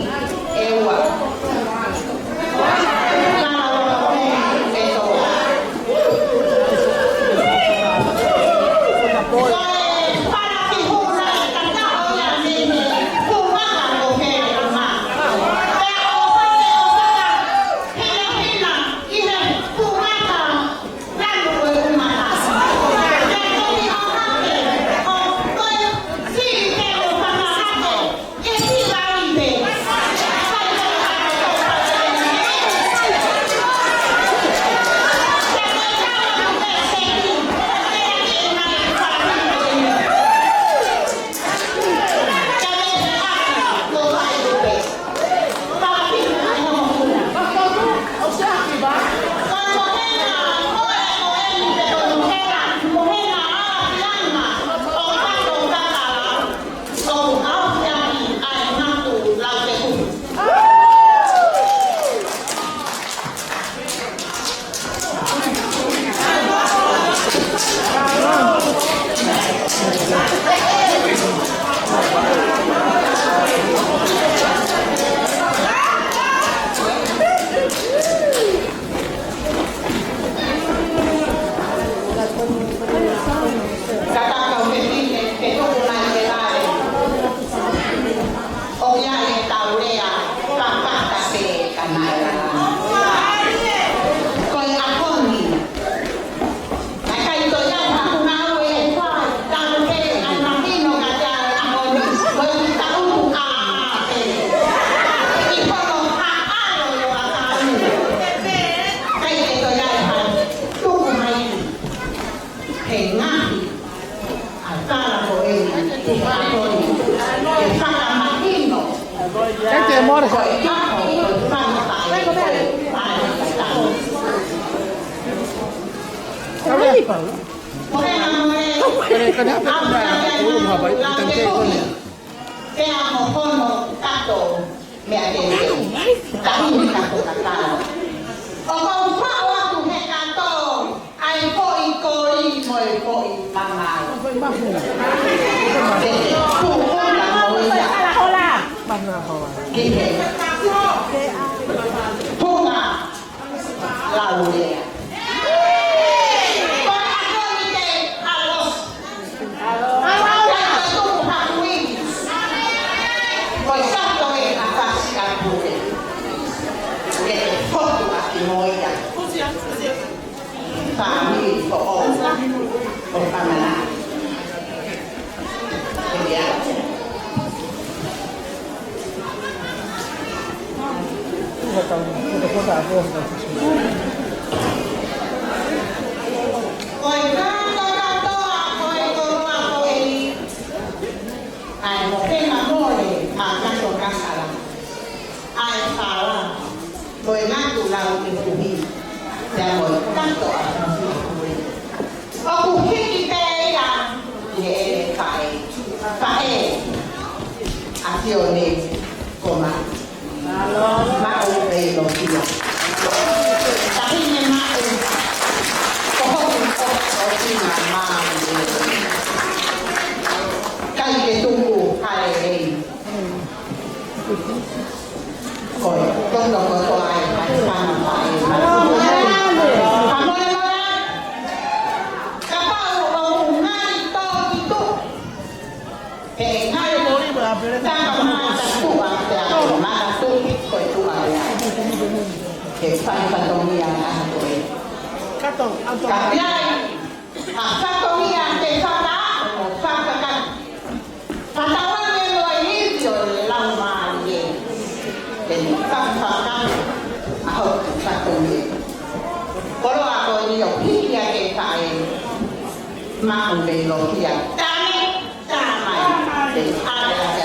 ʻe ua. Fala uangofulu ʻe tolu. Ko e fala ki huna e kakao ia mene, huna ka ko he ama. Pea ʻo fale ʻo faka, hina hina, ʻi he huna ka. Pea mo hono kato meʻatētē, tahi ni ka ko ka talo. ʻOku ou faʻo atu he kato ʻa e foʻi koli mo e foʻi mamao. Te te puʻuta mo ia ki he punga laulea. Ko e ʻaho ni te ʻalosi. Ko e ʻaho ni te tuku ha kuini. Ko e sato e a fasi a pule. Ke te fotu a ki mo ia. Fāmili foʻou ʻo Pamela. Ko e kato kātoa ko e koloa ko eni. ʻA e mokena mole ʻa Kato Kasala. ʻA e fala mo e ngatu lau ke kuhi. Pea mo e kato ʻa Kuhi. ʻOku hiki pē ia ʻi he ʻele faʻē. Faʻē. ʻA Fione ko Maʻu. Maʻu e lokia. Tahi ne Maʻu. Ko hoku ko o tina Maʻu. Kai ke tuku hale ei. Ko e, kono ko toa e, pai pana pai. Kapau ʻoku ngali tō ki tuʻa. He ngali tama mata tuʻa, pea mata tuʻa, ko e tuʻa ia. He fai fatongia ʻa ko e. Ka ai, ʻa fatongia ke faka, ʻo fakaka. Fakatauange mo e ivi ʻo e Laumālie. Ke ne fakafaka ʻa hoku fatongia. Koloa ko eni ʻoku hiki ʻa e faʻē. Maʻu mei lokia. Tane, tamai. Ke ale ake.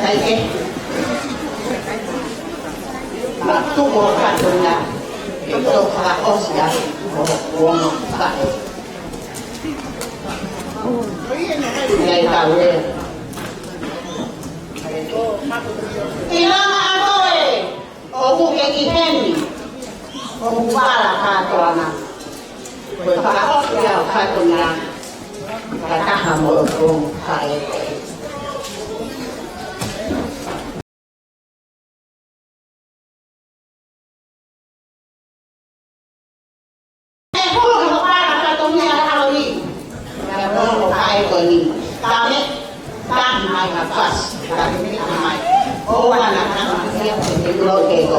Ai ke. Ma tuku ʻo kātoanga. Ke tau fakaʻosi ʻa e ongo faʻē. ʻIo, ʻikai ke u ʻilo. ʻIlonga ʻa koe, ʻoku ke ʻi heni, ʻoku vala kātoanga. Ko e fakaʻosi ʻa e kātoanga, ka taha mo e ongo faʻē. E hulu ke hokala ka tau mea ʻa e ʻaho ni. Ka tau hokala ko eni. Tame, tame mai ha fasi. Tame mai. ʻO ana ana ia ke te tulo ke ko.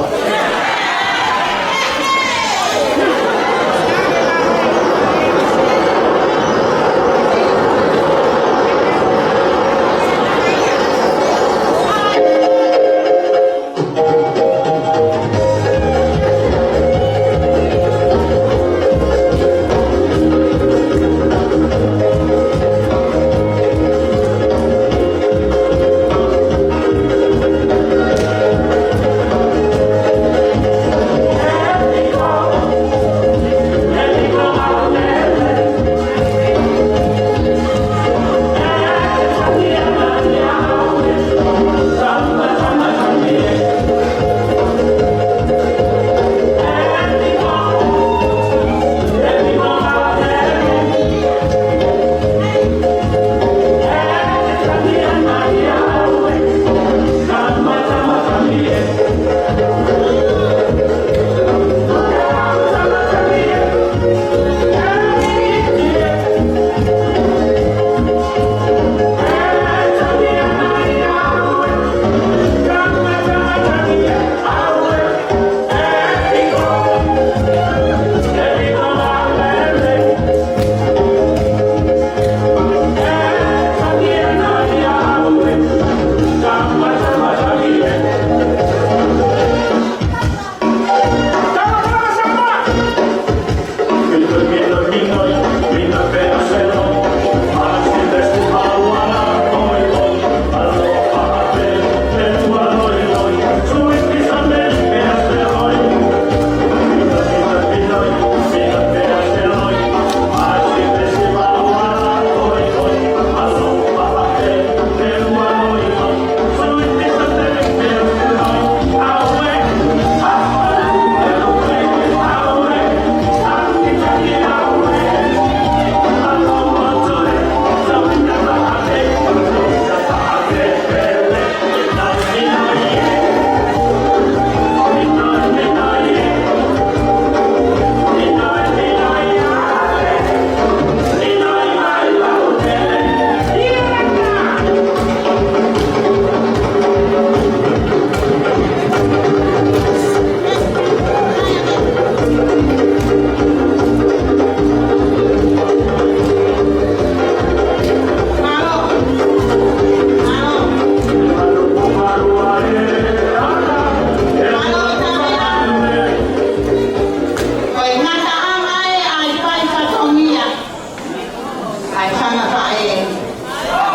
ʻAi, fanga faʻē,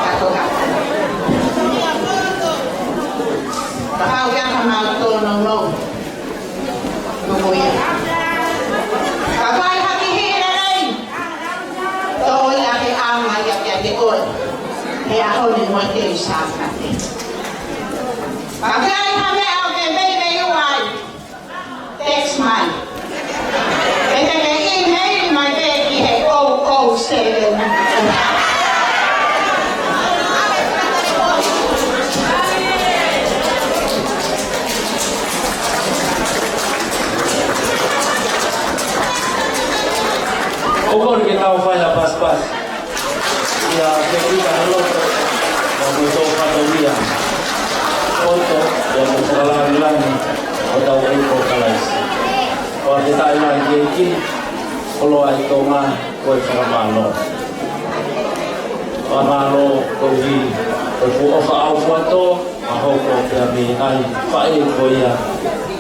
kātoa. Kapau ia ka mau tō no no. No ko ia. Kapau ʻi haki hira nei. Tō ia ke anga ia ke ake ʻoe. He ʻaho ni mo e te usaka. Kapau ʻi ha meʻa ʻoku ke meimei ʻoku ʻai. Text mai. Pea te ke email mai pē ki he oh oh seven. ʻOku ou kole ke tau fai ha pasipasi. ʻIa, ke fika he loto, ʻa mo e tō kātoa ia. ʻOto, ʻia mo fakalāngilangi, ʻo tau ʻEiki ko Kalaisi. ʻOku ke taimaiki ʻEiki, koloa ʻi Tonga, ko e fakamālō. Fakamālō, koeʻuhi, ko e fuʻu ʻofa ʻaufua tō, ʻa hoko pea mei ai, faʻē ko ia,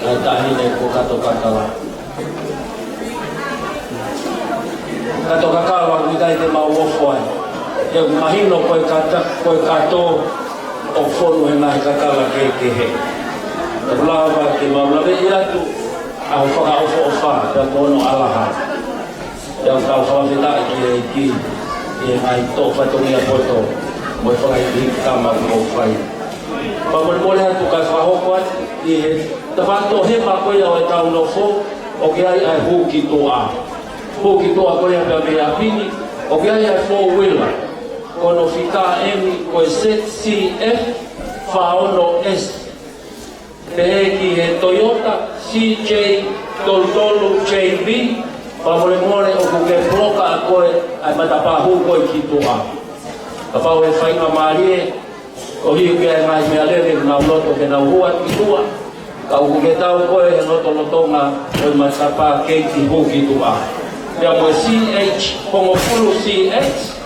ʻa e taʻahine ko Katokakala. Katokakala, ʻoku ʻikai te mau ofo ai. He ʻoku mahino ko e kata-, ko e kato, ʻOku fonu he ngaahi kakala kehekehe. ʻOku lava ke mau laveʻi atu ʻa e fakaʻofoʻofa pea mo hono ʻalaha. Pea ʻoku tau fakafetaʻi ki he ʻEiki ʻi he ngaahi toʻo fatongia poto mo e fakaʻikikama kuo fai. Fakamolemole atu kae fakahoko atu ʻi he tafaʻaki toʻohema ko ia ʻo e tau nofo, ʻoku ʻi ai ʻa e hū ki tuʻa. Hū ki tuʻa ko ia pea mei ʻapi ni, ʻoku ʻi ai ʻa e four wheeler. Ko hono fika eni ko e Z C F fā ono S. Pehē ki he Toyota C J tolu tolu J B, fakamolemole ʻoku ke puloka ʻa koe ʻa e matapā hū ko ē ki tuʻa. Kapau ʻe faingamālie, ʻoku ʻi ai e ngaahi meʻalele ʻoku nau loto ke nau hū atu ki tuʻa. Ka ʻoku ke tau koe he lotolotonga ʻo e matapā keiti hū ki tuʻa. Pea mo e C H hongofulu C X,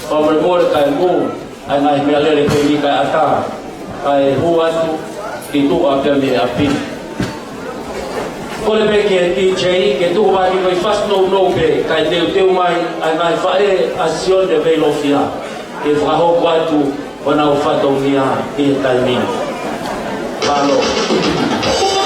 fakamolemole kae mou ʻai ngaahi meʻalele ko eni kae ʻatā, kae hū atu ki tuʻa pea mei ʻapi. Kole pē ki he D J ke tuku mai ko e fasi nounou pē, kae teuteu mai ʻa e ngaahi faʻē ʻa Sione Veilofia ke fakahoko atu honau fatongia ʻi he taimi ni. Mālō.